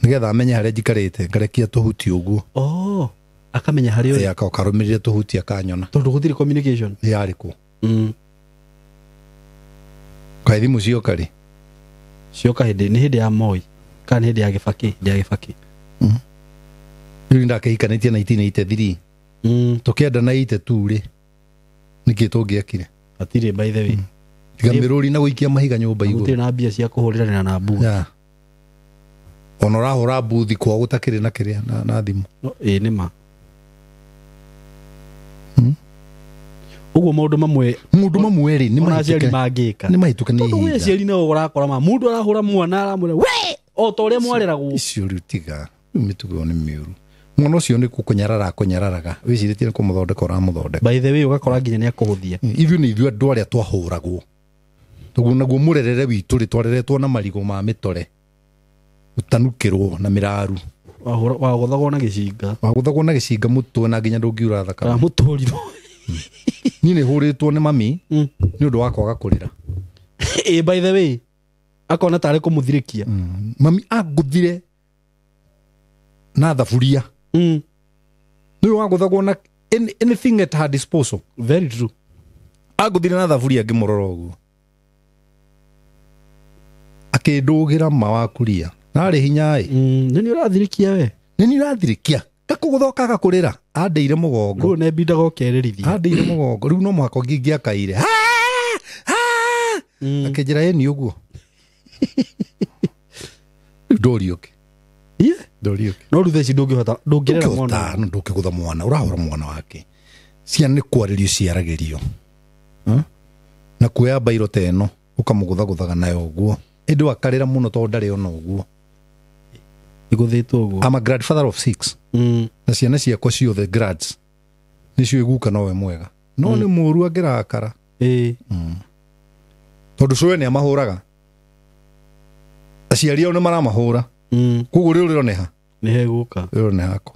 Nĩgetha amenye harĩa njikarĩte ngarekia tũhuti ũguo. Oh, akamenya harĩa ũrĩ. Akarũmĩrĩra tũhuti akanyona. Tondũ gũtirĩ communication. Yarĩ kũ? Kaĩ thimũ cioka rĩ? Cioka hĩndĩ nĩ hĩndĩ ya Moi kana nĩ hĩndĩ ya Gĩbakĩ? Hĩndĩ ya Gĩbakĩ. Rĩu ndakĩhikanĩtie 1983. Tũkĩenda na 82 rĩ. Nĩkĩ tũngĩekire? Hatirĩ by the way. Tiga mĩrũri na gũikia mahiga nyũmba igũrũ. Gũtirĩ na mbia cia kũhũrĩranĩra na mbuĩ. Yeah. Ona ũrahũra mbuthi kwa gũtakĩrĩ na kĩrĩa na thimũ. Ĩĩ nĩ ma. Ũguo maũndũ mamwe rĩ nĩ aciari mangĩka. Nĩ mahĩtũke nĩ ihinda. Tondũ aciari nao ũrakora ma mũndũ arahũra mwana aramwĩra we o ta ũrĩa mwareragwo. Icio rĩu tiga. Rĩu mĩtugo ĩyo nĩ mĩũru. Mwana ũcio nĩ kũnyarara akũnyararaga. Wĩcirĩtie nĩ kũmũthondeka ũramũthondeka. By the way ũgakora nginya nĩ akũhũthia. Ithuĩ nĩ ithuĩ andũ arĩa twahũragwo. Tũguo naguo mũrerere witũ rĩ twareretwo na marigũ ma mĩtore. Gũtanukĩrwo na mĩraru. Wagũthagwo na gĩcinga. Wagũthagwo na gĩcinga mũtwe na nginya ndũngiura thakame. Kana mũtũrirũ. Niĩ nĩ hũrĩtwo nĩ mami nĩ ũndũ wa kwaga kũrĩra. Ĩĩ by the way akona tarĩ kũmũthirĩkia. Mami angũthire na thaburia. Nĩ wagũthagwo na anything at her disposal. Very true. Angũthire na thaburia ngĩmũrora ũguo. Akĩndũgĩra ma wa kũria. Narĩ hinya ĩ. Nĩ nĩ ũrathirĩkia we. Nĩ nĩ ũrathirĩkia. Gakũgũtha kaga kũrĩra. Andeire mũgongo. Rĩu nĩ mbindaga ũkerĩrithia. Andeire mũgongo. Rĩu no mũhaka ngĩakaire. Akĩnjĩra ĩ ni ũguo. Rĩu ndũriũke. Ndũriũke. No rĩu thaa ici ndũngĩhota ndũngĩrera mwana. Ndũngĩgũtha mwana. Ũrahũra mwana wake. Ciana nĩ kwarĩrio ciaragĩrio. Na kuoya mbairũ ta ĩno ũkamũgũthagũthaga nayo ũguo. Ĩndĩ wakarĩra mũno tondũ ndarĩ ona ũguo. Ĩgũthĩtwo ũguo. I'm a grandfather of 6. Na ciana ciakwa ciothe grads. Nĩcio iguka nowe mwega. No nĩ mũũru angĩrakara. Tondũ cũwe nĩ amahũraga. Aciari ao nĩ maramahũra. Koguo rĩu rĩro nĩ ha? Nĩ hegũka. Rĩro nĩ hakwa.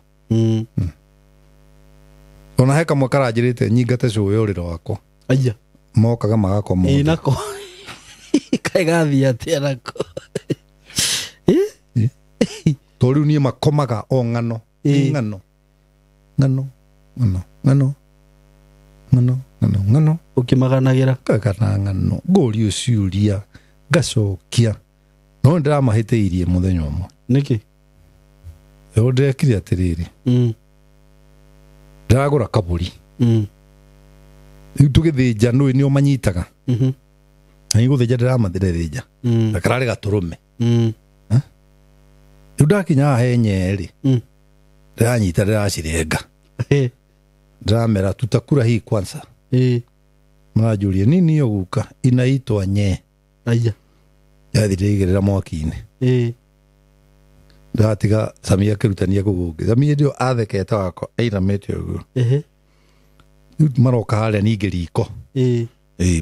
Ona he kamwe karanjĩrĩte nyingate cũwe ũrĩro wakwa. Aya. Mokaga magakoma. Ĩĩ nako. Kaĩ gathiĩ atĩa nako? Tondũ rĩu niĩ makomaga o ng'ano. Ng'ano. Ng'ano. Ng'ano. Ng'ano. Ng'ano. Ng'ano. Ng'ano. Ũkĩmaganagĩra. Ngagana ng'ano. Ngũrio ciũria. Ngacokia. No ndĩramahĩtĩirie mũthenya ũmwe. Nĩkĩ? Rĩu ndĩrekire atĩrĩrĩ. Ndĩragũra kabũri. Rĩu tũgĩthĩnja nũĩ nĩo manyitaga. Na gũthĩnja ndĩramathĩrĩrĩnja. Na kararĩ gatũrũme. Rĩu ndakinya haha he nyerĩ. Ndĩranyita ndĩracirenga. Ndĩramera tutakura hii kwanza. Maranjũria nini hiyo guka inaitwa nye. Aya. Yathi ndĩigĩrĩra mwaki-inĩ. Ndatiga Samia akĩrutania kũgũngĩ. Samia ndio athekete wakwa ainamĩte ũguo. Rĩu maroka harĩa ningĩ riko.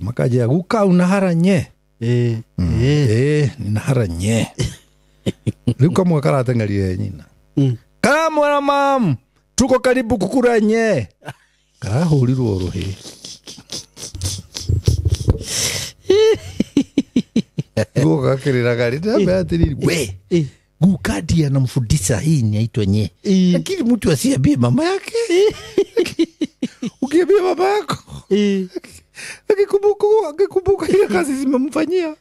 Makanjĩra guka unahara nye. Ninahara nye. Rĩu kamwe karateng'erire nyina. Karamwĩra mam tuko karibu kukura nye. Karahũrirwo rũhĩ. Guka gakĩrĩraga rĩ ndĩramwĩra atĩrĩrĩ we guka ndiye anamfundisha hii inaitwa nye. Lakini mtu asiambie mama yake. Ukiambia mama yako akikumbuka ile kazi zimemfanyia.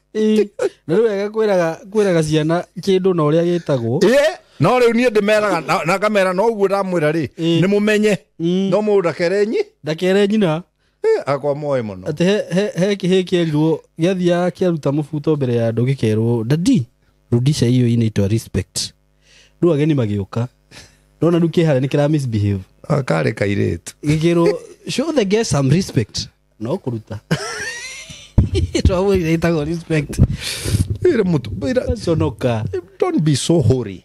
Na rĩu wega kwĩraga ciana kĩndũ na ũrĩa gĩtagwo. No rĩu niĩ ndĩmeraga na ngamera no ũguo ndamwĩra rĩ nĩ mũmenye no mũndũ ndakere nyi. Ndakere nyina. Akwa moĩ mũno. Atĩ he kĩhĩ kĩerirwo gĩathiaga kĩaruta mũbuto mbere ya andũ gĩkerwo dadi rudisha hiyo inaitwa respect. Rĩu ageni magĩũka. Ndona rĩu kĩharĩa nĩ kĩra misbehave. Karĩ kairĩtu. Gĩkĩrwo show the guest some respect. No kũruta. Twamwĩrire ĩtagwo respect. Ĩra mũtu. Conoka. Don't be so hurry.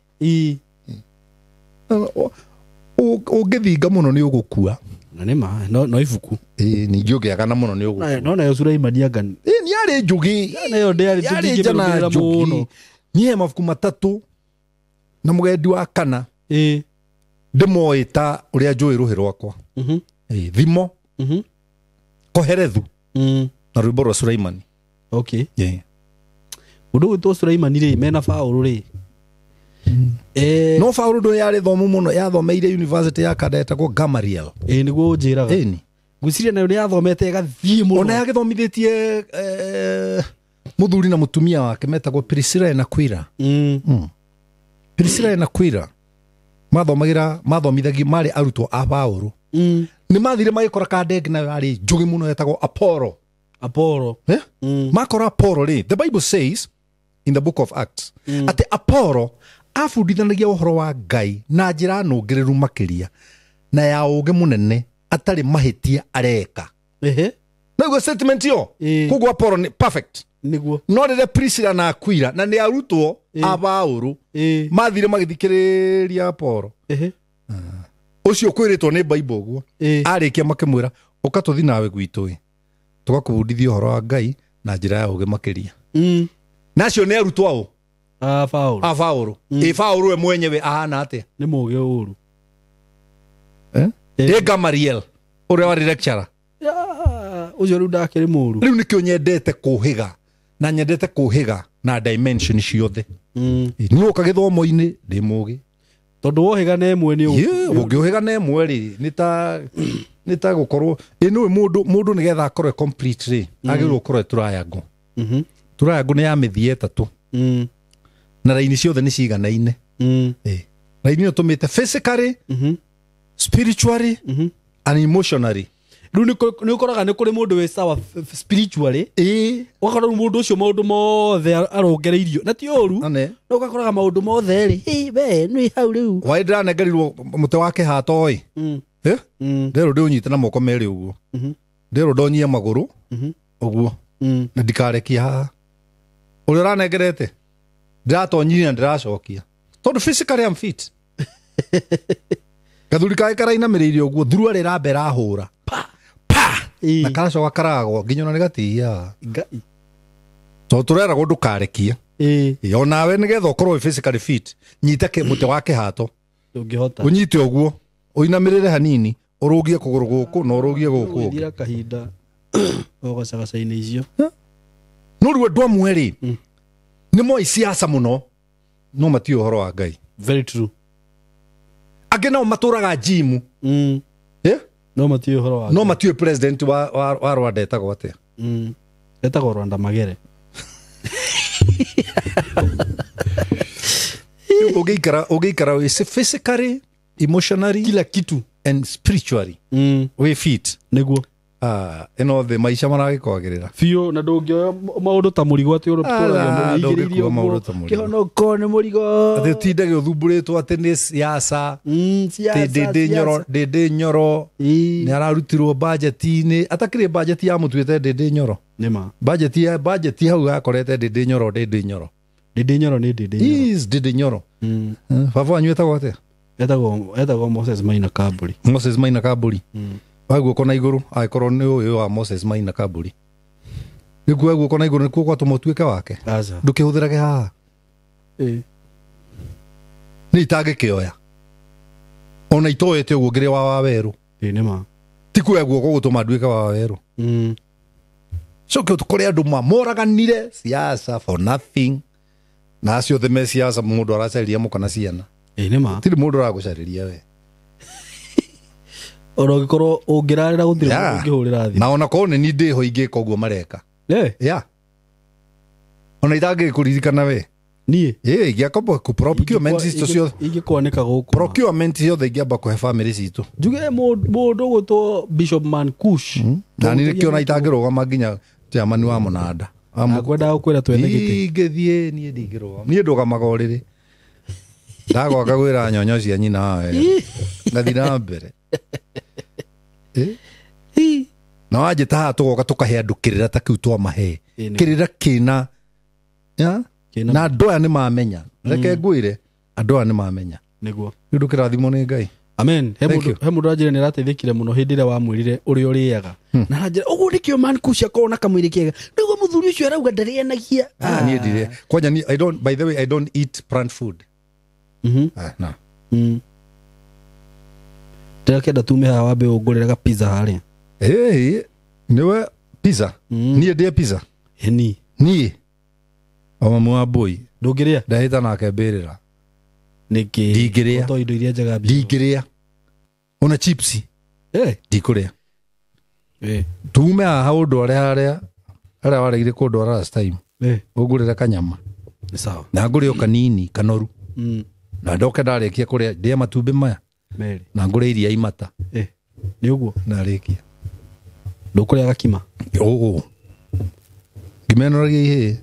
Ũngĩthinga mũno nĩ ũgũkua. Na nĩ ma no ibuku. Ningĩ ũngĩagana mũno nĩ ũgũkua. No nayo Suraimani anga. Nĩ yarĩ njũgĩ. Nayo ndĩarĩ tũtingĩmĩrũmĩrĩra mũno. Niĩ he mabuku matatũ na mũgendi wa kana. Ndĩmoĩ ta ũrĩa njũĩ rũhĩ rwakwa. Thimo. Koherethu. Na rwĩmbo rwa Suraimani. Okay. Mũndũ ũgwĩtwo Suraimani rĩ mena Paũlũ rĩ. No Paũlũ ndũ yarĩ thomu mũno yathomeire university ya kanda yetagwo Gamaliel. Nĩguo ũnjĩraga. Ngwĩciria nayo nĩ yathomete ĩgathiĩ mũno. Ona yagĩthomithĩtie mũthuri na mũtumia wake metagwo Priscilla na Aquila. Priscilla na Aquila mathomithagio marĩ arutwo a Paũlũ. Nĩ mathire magĩkora kandenge nayo yarĩ njũgĩ mũno yetagwo Apollo. Apollo. Makora Apollo rĩ, the Bible says in the book of Acts atĩ Apollo Abundithanagia ũhoro wa Ngai na njĩra nũngĩrĩru makĩria na ya ũũgĩ mũnene atarĩ mahĩtia areka. Ehe. Naguo statement ĩyo koguo Apollo nĩ perfect. Niguo. No rĩrĩa Priscilla na Aquila na nĩ arutwo a Paũlũ mathire magĩthikĩrĩria Apollo. Ehe. Ũcio kwĩrĩtwo nĩ Bible ũguo. Arĩkia makĩmwĩra ũka tũthi nawe gwitũ ĩ tũgakũbundithia ũhoro wa Ngai na njĩra ya ũũgĩ makĩria. Na acio nĩ arutwo aũ? A Paũlũ. A Paũlũ. Ĩ Paũlũ we mwenyewe ahana atĩa? Nĩ mũũgĩ ũru. Ĩ Gamaliel ũrĩa warĩ lecturer. Ũcio rĩu ndakĩrĩ mũũru. Rĩu nĩkĩo nyendete kũhĩga na nyendete kũhĩga na dimension ciothe. Niĩ ũka gĩthomo-inĩ ndĩ mũũgĩ. Tondũ wohĩga na ĩmwe nĩ ũngĩũhĩga na ĩmwe rĩ nĩ ta gũkorwo ĩ nĩũĩ mũndũ nĩgetha akorwo complete rĩ agĩrĩirwo gũkorwo e triangle. Triangle nĩ ya mĩthia ĩtatũ. Na raini ciothe nĩ ciganaine. Raini ĩyo tũmĩte physically, spiritually and emotionally. Rĩu nĩ ũkoraga nĩ kũrĩ mũndũ wĩ sawa spiritually. Ũgakora rĩu mũndũ ũcio maũndũ mothe arongereirio na ti ũru, no ũgakoraga maũndũ mothe rĩ we nĩ hau rĩu. Waĩ ndĩranengerirwo mũtĩ wa kĩhato ĩ. Nderwo ndĩũnyite na moko merĩ ũguo. Nderwo ndonyie magũrũ ũguo na ndikarekia haha. Ũrĩa ũranengerete ndĩratonyire na ndĩracokia tondũ physically I'm fit. Gathuri kake karainamĩrĩire ũguo thuruarĩ ĩramba ĩrahũra na karacoka karagwa nginya ona nĩ gatihia. Tondũ tũreragwo ndũkarekie. Onawe nĩgetha ũkorwo wĩ physically fit nyita mũtĩ wa kĩhato. Ndũngĩhota. Ũnyite ũguo ũinamĩrĩre hanini ũrũgie kũgũrũ gũkũ na ũrũgie gũkũ ũngĩ. Ũgĩthira kahinda ũgacagaca-inĩ icio. No rĩu andũ amwe rĩ nĩ moĩ siasa mũno no matiũĩ ũhoro wa Ngai. Very true. Angĩ nao matũraga gym. No matiũĩ ũhoro wa no matiũĩ president wa Rwanda etagwo atĩa. Etagwo Rwanda Magere. Ũngĩikara wĩ physically, emotionally, kila kitu and spiritually wĩ fit. Nĩguo. Ĩno thĩ maica maragĩkwagĩrĩra biũ na ndũngĩoya maũndũ ta mũrigo atĩ ndũngĩkua maũndũ ta mũrigo. Kĩhonoko nĩ mũrigo. Atĩ ũtindage ũthumbũrĩtwo atĩ nĩ siasa. Ndĩndĩ Nyoro nĩ ararutirwo bajeti-inĩ atakĩrĩ bajeti ya mũtuĩte Ndĩndĩ Nyoro. Nĩma. Bajeti hau yakorete Ndĩndĩ Nyoro Ndĩndĩ Nyoro. Ndĩndĩ Nyoro nĩ Ndĩndĩ Nyoro. Is Ndĩndĩ Nyoro. Baba wanyu etagwo atĩa? Etagwo Moses Maina Kaburi. Moses Maina Kaburi. Wa guoko na igũrũ angĩkorwo nĩ ũyũ wa Moses Maina Kaburi. Nĩ kuoya guoko na igũrũ nĩkuo gwatũma ũtuĩke wake. Ndũkĩhũthĩrage haha. Nĩ itangĩkĩoya. Ona itoete ũguo ngĩrĩ wa Wawerũ. Nĩma. Ti kuoya guoko gũtũma nduĩke wa Wawerũ. Coke kũrĩ andũ moraganire siasa for nothing. Na acio othe me siasa mũndũ aracarĩria mũka na ciana. Nĩma. Tirĩ mũndũ ũragũcarĩria we. Ona ũngĩkorwo ũngĩrarĩra gũtirĩ mũndũ ũngĩhũrĩra thimũ. Na ona korwo nĩ niĩ ndĩho ingĩka ũguo mareka. Ona itangĩkũririkana we. Niĩ? Ingĩakomba procurement citũ ciothe. Ingĩkwanĩka gũkũ. Procurement ciothe ingĩamba kũhe family citũ. Njuge mũndũ ũgwĩtwo Bishop Mankush. Na niĩ nĩkĩo ona itangĩrũgama nginya chairman wa mũnanda. Akwendaga gũkwĩra twethe gĩtĩ. Ingĩthiĩ niĩ ndingĩrũgama. Niĩ ndũgamaga ũrĩrĩ. Ndagwaka gwĩra nyonyo cia nyina wawe. Ngathiĩ na mbere. Na wanjĩta haha tũgoka tũkahe andũ kĩrĩra ta kĩu twamahe. Kĩrĩra kĩna na andũ aya nĩ mamenya. Reke ngwĩre andũ aya nĩ mamenya. Nĩguo. Nĩ ũndũ kĩrathimo nĩ Ngai. Amen. He mũndũ anjĩra nĩ arateithĩkire mũno hĩndĩ ĩrĩa wamwĩrire ũrĩa ũrĩaga. Na aranjĩra ũguo nĩkĩo Mankush akorwo na kamwĩrĩ kega. Nĩguo mũthuri ũcio arauga ndarĩanagia. Niĩ ndirĩ. Kwanja niĩ I don't, by the way, I don't eat plant food. No. Ndĩrakĩenda tume haha wambe ũngũrĩre ga pizza harĩa. Nĩwe pizza. Niĩ ndĩe pizza. Niĩ. Niĩ. O mamu wa mbũi. Ndũngĩrĩa? Ndahĩta nake mbĩrĩra. Nĩkĩ? Ndingĩrĩa. Ũtoĩ indo iria njega biũ. Ndingĩrĩa. Ona chipsi. Ndikũrĩa. Tume haha ũndware harĩa harĩa waregire kũndwara last time. Ũngũrĩre kanyama. Nĩ sawa. Na ngũrĩe o kanini kanoru. Na ndoke ndarĩkia kũrĩa ndĩe matumbĩ maya. Merĩ. Na ngũrĩe iria imata. Nĩ ũguo? Ndarĩkia. Ndũkũrĩa gakima? Ũũ. Ngimenoragia ihĩĩ.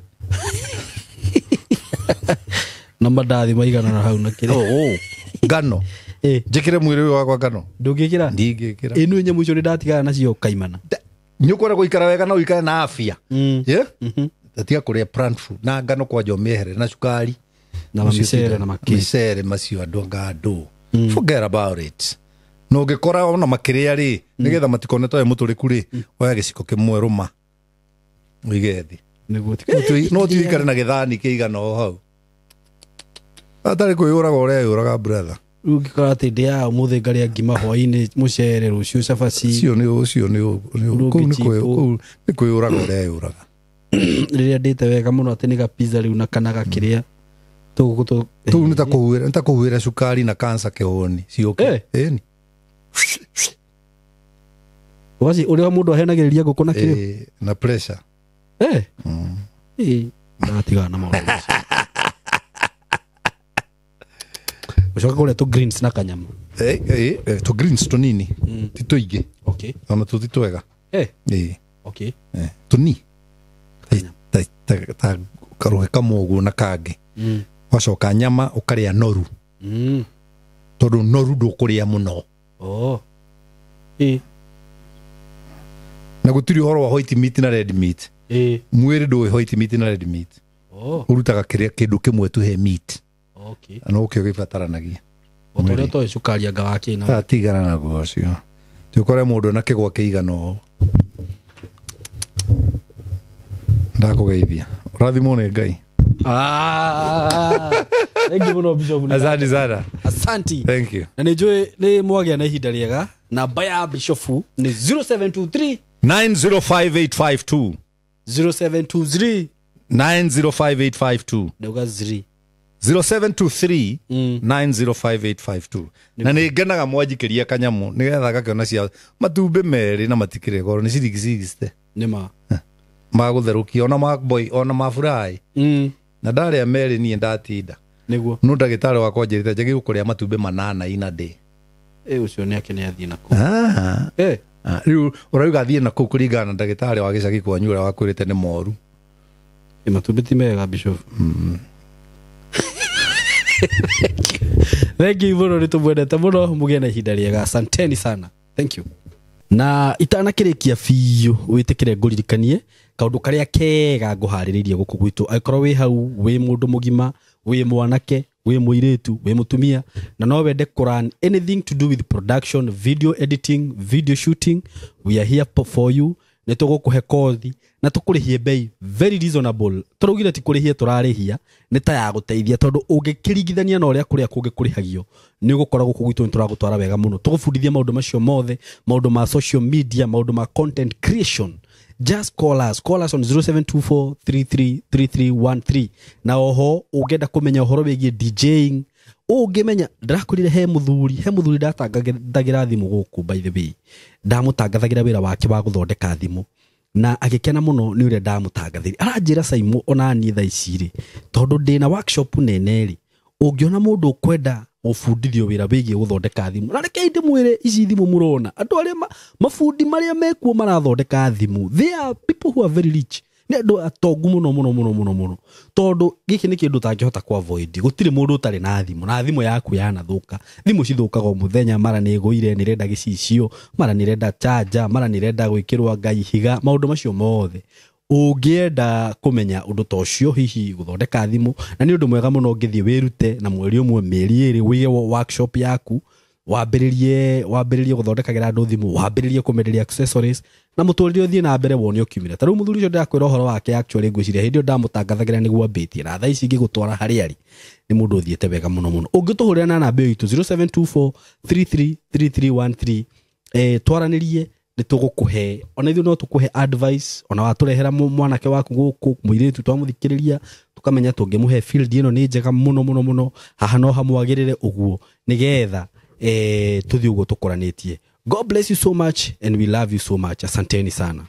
Na mandathi maigana na hau na kĩrĩa. Ngano. Njĩkĩre mwĩrĩ ũyũ wakwa ngano. Ndũngĩkĩra? Ndingĩkĩra. Ĩno nyamũ icio nĩ ndatigana nacio kaimana. Nĩ ũkwenda gũikara wega na ũikare na afya. Yeah? Tiga kũrĩa plant food na ngano kwanja ũmĩehere na cukari. Na micere na makĩ. Micere macio andũ anga andũ. Forget about it. Na ũngĩkora ona makĩrĩa rĩ, nĩgetha matikone ta wĩ mũtũrĩku rĩ, oya gĩciko kĩmwe rũma. Ũige thĩ. Nĩguo No ti ũikare na gĩthani kĩigana o hau. Atarĩ kwĩyũraga ũreyũraga brother. Rĩu ũngĩkora atĩ ndĩaga ũmũthĩ ngarĩa ngima hwaĩ-inĩ mũcere rũciũ cabaci. Ũcio nĩ ũcio nĩ kũu nĩ kwĩyũraga ũreyũraga. Rĩrĩa ndĩte wega mũno atĩ nĩ ga pizza rĩu na kana gakĩrĩa. Tũgũkũ tũu nĩ ta kũhuhĩra cukari na cancer kĩhũni ciũke. Ĩni. Waci ũrĩa mũndũ ahenagĩrĩria ngũkũ na kĩrĩa. Na pressure. Ndatigana na maũndũ macio. Ũcoke kũrĩa tũ greens na kanyama. Tũ greens tũnini. Ti tũingĩ. Okay. Ona tũ ti twega. Okay. Tũni. Ta karũhe kamwe ũguo na kangĩ. Wacoka nyama ũkarĩa noru. Tondũ noru ndũkũrĩa mũno. Na gũtirĩ ũhoro wa white meat na red meat. Mwĩrĩ ndũĩ white meat na red meat. Ũrutaga kĩrĩa kĩndũ kĩmwe tu he meat. Okay. Na ũkĩo gĩbataranagia. O ta ũrĩa ũtoĩ cukari anga wa kĩna. Tigana naguo ũcio. Ti ũkore mũndũ na kĩgwa kĩigana ũũ. Ndakũgeithia. Ũrathimwo nĩ Ngai. Thank you mũno Bishop. Asante sana. Asante. Thank you. Na nĩ njũĩ nĩ mwagĩa na ihinda rĩega. Namba ya Bishop nĩ 0723 905852. 0723 905852. Ndauga 3. 0723 905852. Na nĩ ngenaga mwanjikĩria kanyamũ nĩgetha gakĩona cia matumbĩ merĩ na matikĩrĩ goro nĩ ciringi 60. Nĩ ma. Magũtherũkia ona ma boy ona ma fry. Na ndarĩa merĩ niĩ ndatinda. Nĩguo. No ndagĩtarĩ wakwa anjĩrĩte njagĩrĩirwo kũrĩa matumbĩ manana ina day. Ũcio nĩ ake nĩ athiĩ na kũu. Rĩu ũrauga athiĩ na kũu kũringana na ndagĩtarĩ wa gĩcagi kwanyu ũrĩa wakwĩrĩte nĩ moru. Matumbĩ ti mega Bishop. Thank you mũno, nĩ tũmwendete mũno, mũgĩe na ihinda rĩega. Asanteni sana. Thank you. Na itanakĩrĩkia biũ wĩtĩkĩre ngũririkanie kaũndũ karĩa kega ngũharĩrĩirie gũkũ gwitũ. Angĩkorwo wĩ hau wĩ mũndũ mũgima, wĩ mwanake, wĩ mũirĩtu, wĩ mũtumia, na no wende kũrun anything to do with production, video editing, video shooting, we are here for you. Nĩ tũgũkũhe kothi na tũkũrĩhie bei very reasonable. Tũraugire ti kũrĩhia tũrarĩhia, nĩ ta ya gũteithia tondũ ũngĩkĩringithania na ũrĩa kũrĩa kũngĩ kũrĩhagio nĩ ũgũkora gũkũ gwitũ nĩ tũragũtwara wega mũno. Tũgũbundithia maũndũ macio mothe, maũndũ ma social media, maũndũ ma content creation. Just call us. Call us on 0724333313. Na oho ũngĩenda kũmenya ũhoro wĩgiĩ DJing, ũngĩmenya ndĩrakorire he mũthuri ndatangathagĩra thimũ gũkũ, by the way. Ndamũtangathagĩra wĩra wake wa gũthondeka thimũ na agĩkena mũno nĩ ũrĩa ndamũtangathĩire. Aranjĩra Saimo ona niĩ thaa ici rĩ, tondũ ndĩna workshop nene rĩ, ũngĩona mũndũ ũkwenda gũbundithio wĩra wĩgiĩ gũthondeka thimũ, na reke ndĩmwĩre ici thimũ mũrona andũ arĩa mabundi marĩa mekuo marathondeka thimũ, they are people who are very rich. Nĩ andũ atongu mũno mũno mũno mũno mũno, tondũ gĩkĩ nĩ kĩndũ ũtangĩhota ku avoid. Gũtirĩ mũndũ ũtarĩ na thimũ, na thimũ yaku yanathũka. Thimũ cithũkaga o mũthenya, mara nĩ ĩgũire, nĩ ĩrenda gĩcicio, mara nĩ ĩrenda charger, mara nĩ ĩrenda gwĩkĩrwo ngai ihiga, maũndũ macio mothe. Ũngĩenda kũmenya ũndũ ta ũcio, hihi gũthondeka thimũ, na nĩ ũndũ mwega mũno ũngĩthiĩ wĩrute na mweri ũmwe, mĩeri ĩrĩ, wĩige workshop yaku, wambĩrĩrie gũthondekagĩra andũ thimũ, wambĩrĩrie kũmenderia accessories, na mũtũrĩre ũthiĩ na mbere wone ũkiumĩra. Ta rĩu mũthuri ũcio ndĩrakwĩra ũhoro wake, actually ngwĩciria hĩndĩ ĩyo ndamũtangathagĩra nĩguo ambĩtie, na thaa ici ingĩgũtwara harĩa arĩ nĩ mũndũ ũthiĩte wega mũno mũno. Ũngĩtũhũrĩra na namba ĩyo itũ 0724333313, twaranĩrie, nĩ tũgũkũhe ona ithuĩ no tũkũhe advice, ona watũrehera mwanake waku gũkũ, mũirĩtu twamũthikĩrĩria tũkamenya tũngĩmũhe field ĩno nĩ njega mũno mũno mũno, haha no hamwagĩrĩre ũguo, nĩgetha tũthiĩ ũguo tũkũranĩtie. God bless you so much and we love you so much. Asanteni sana.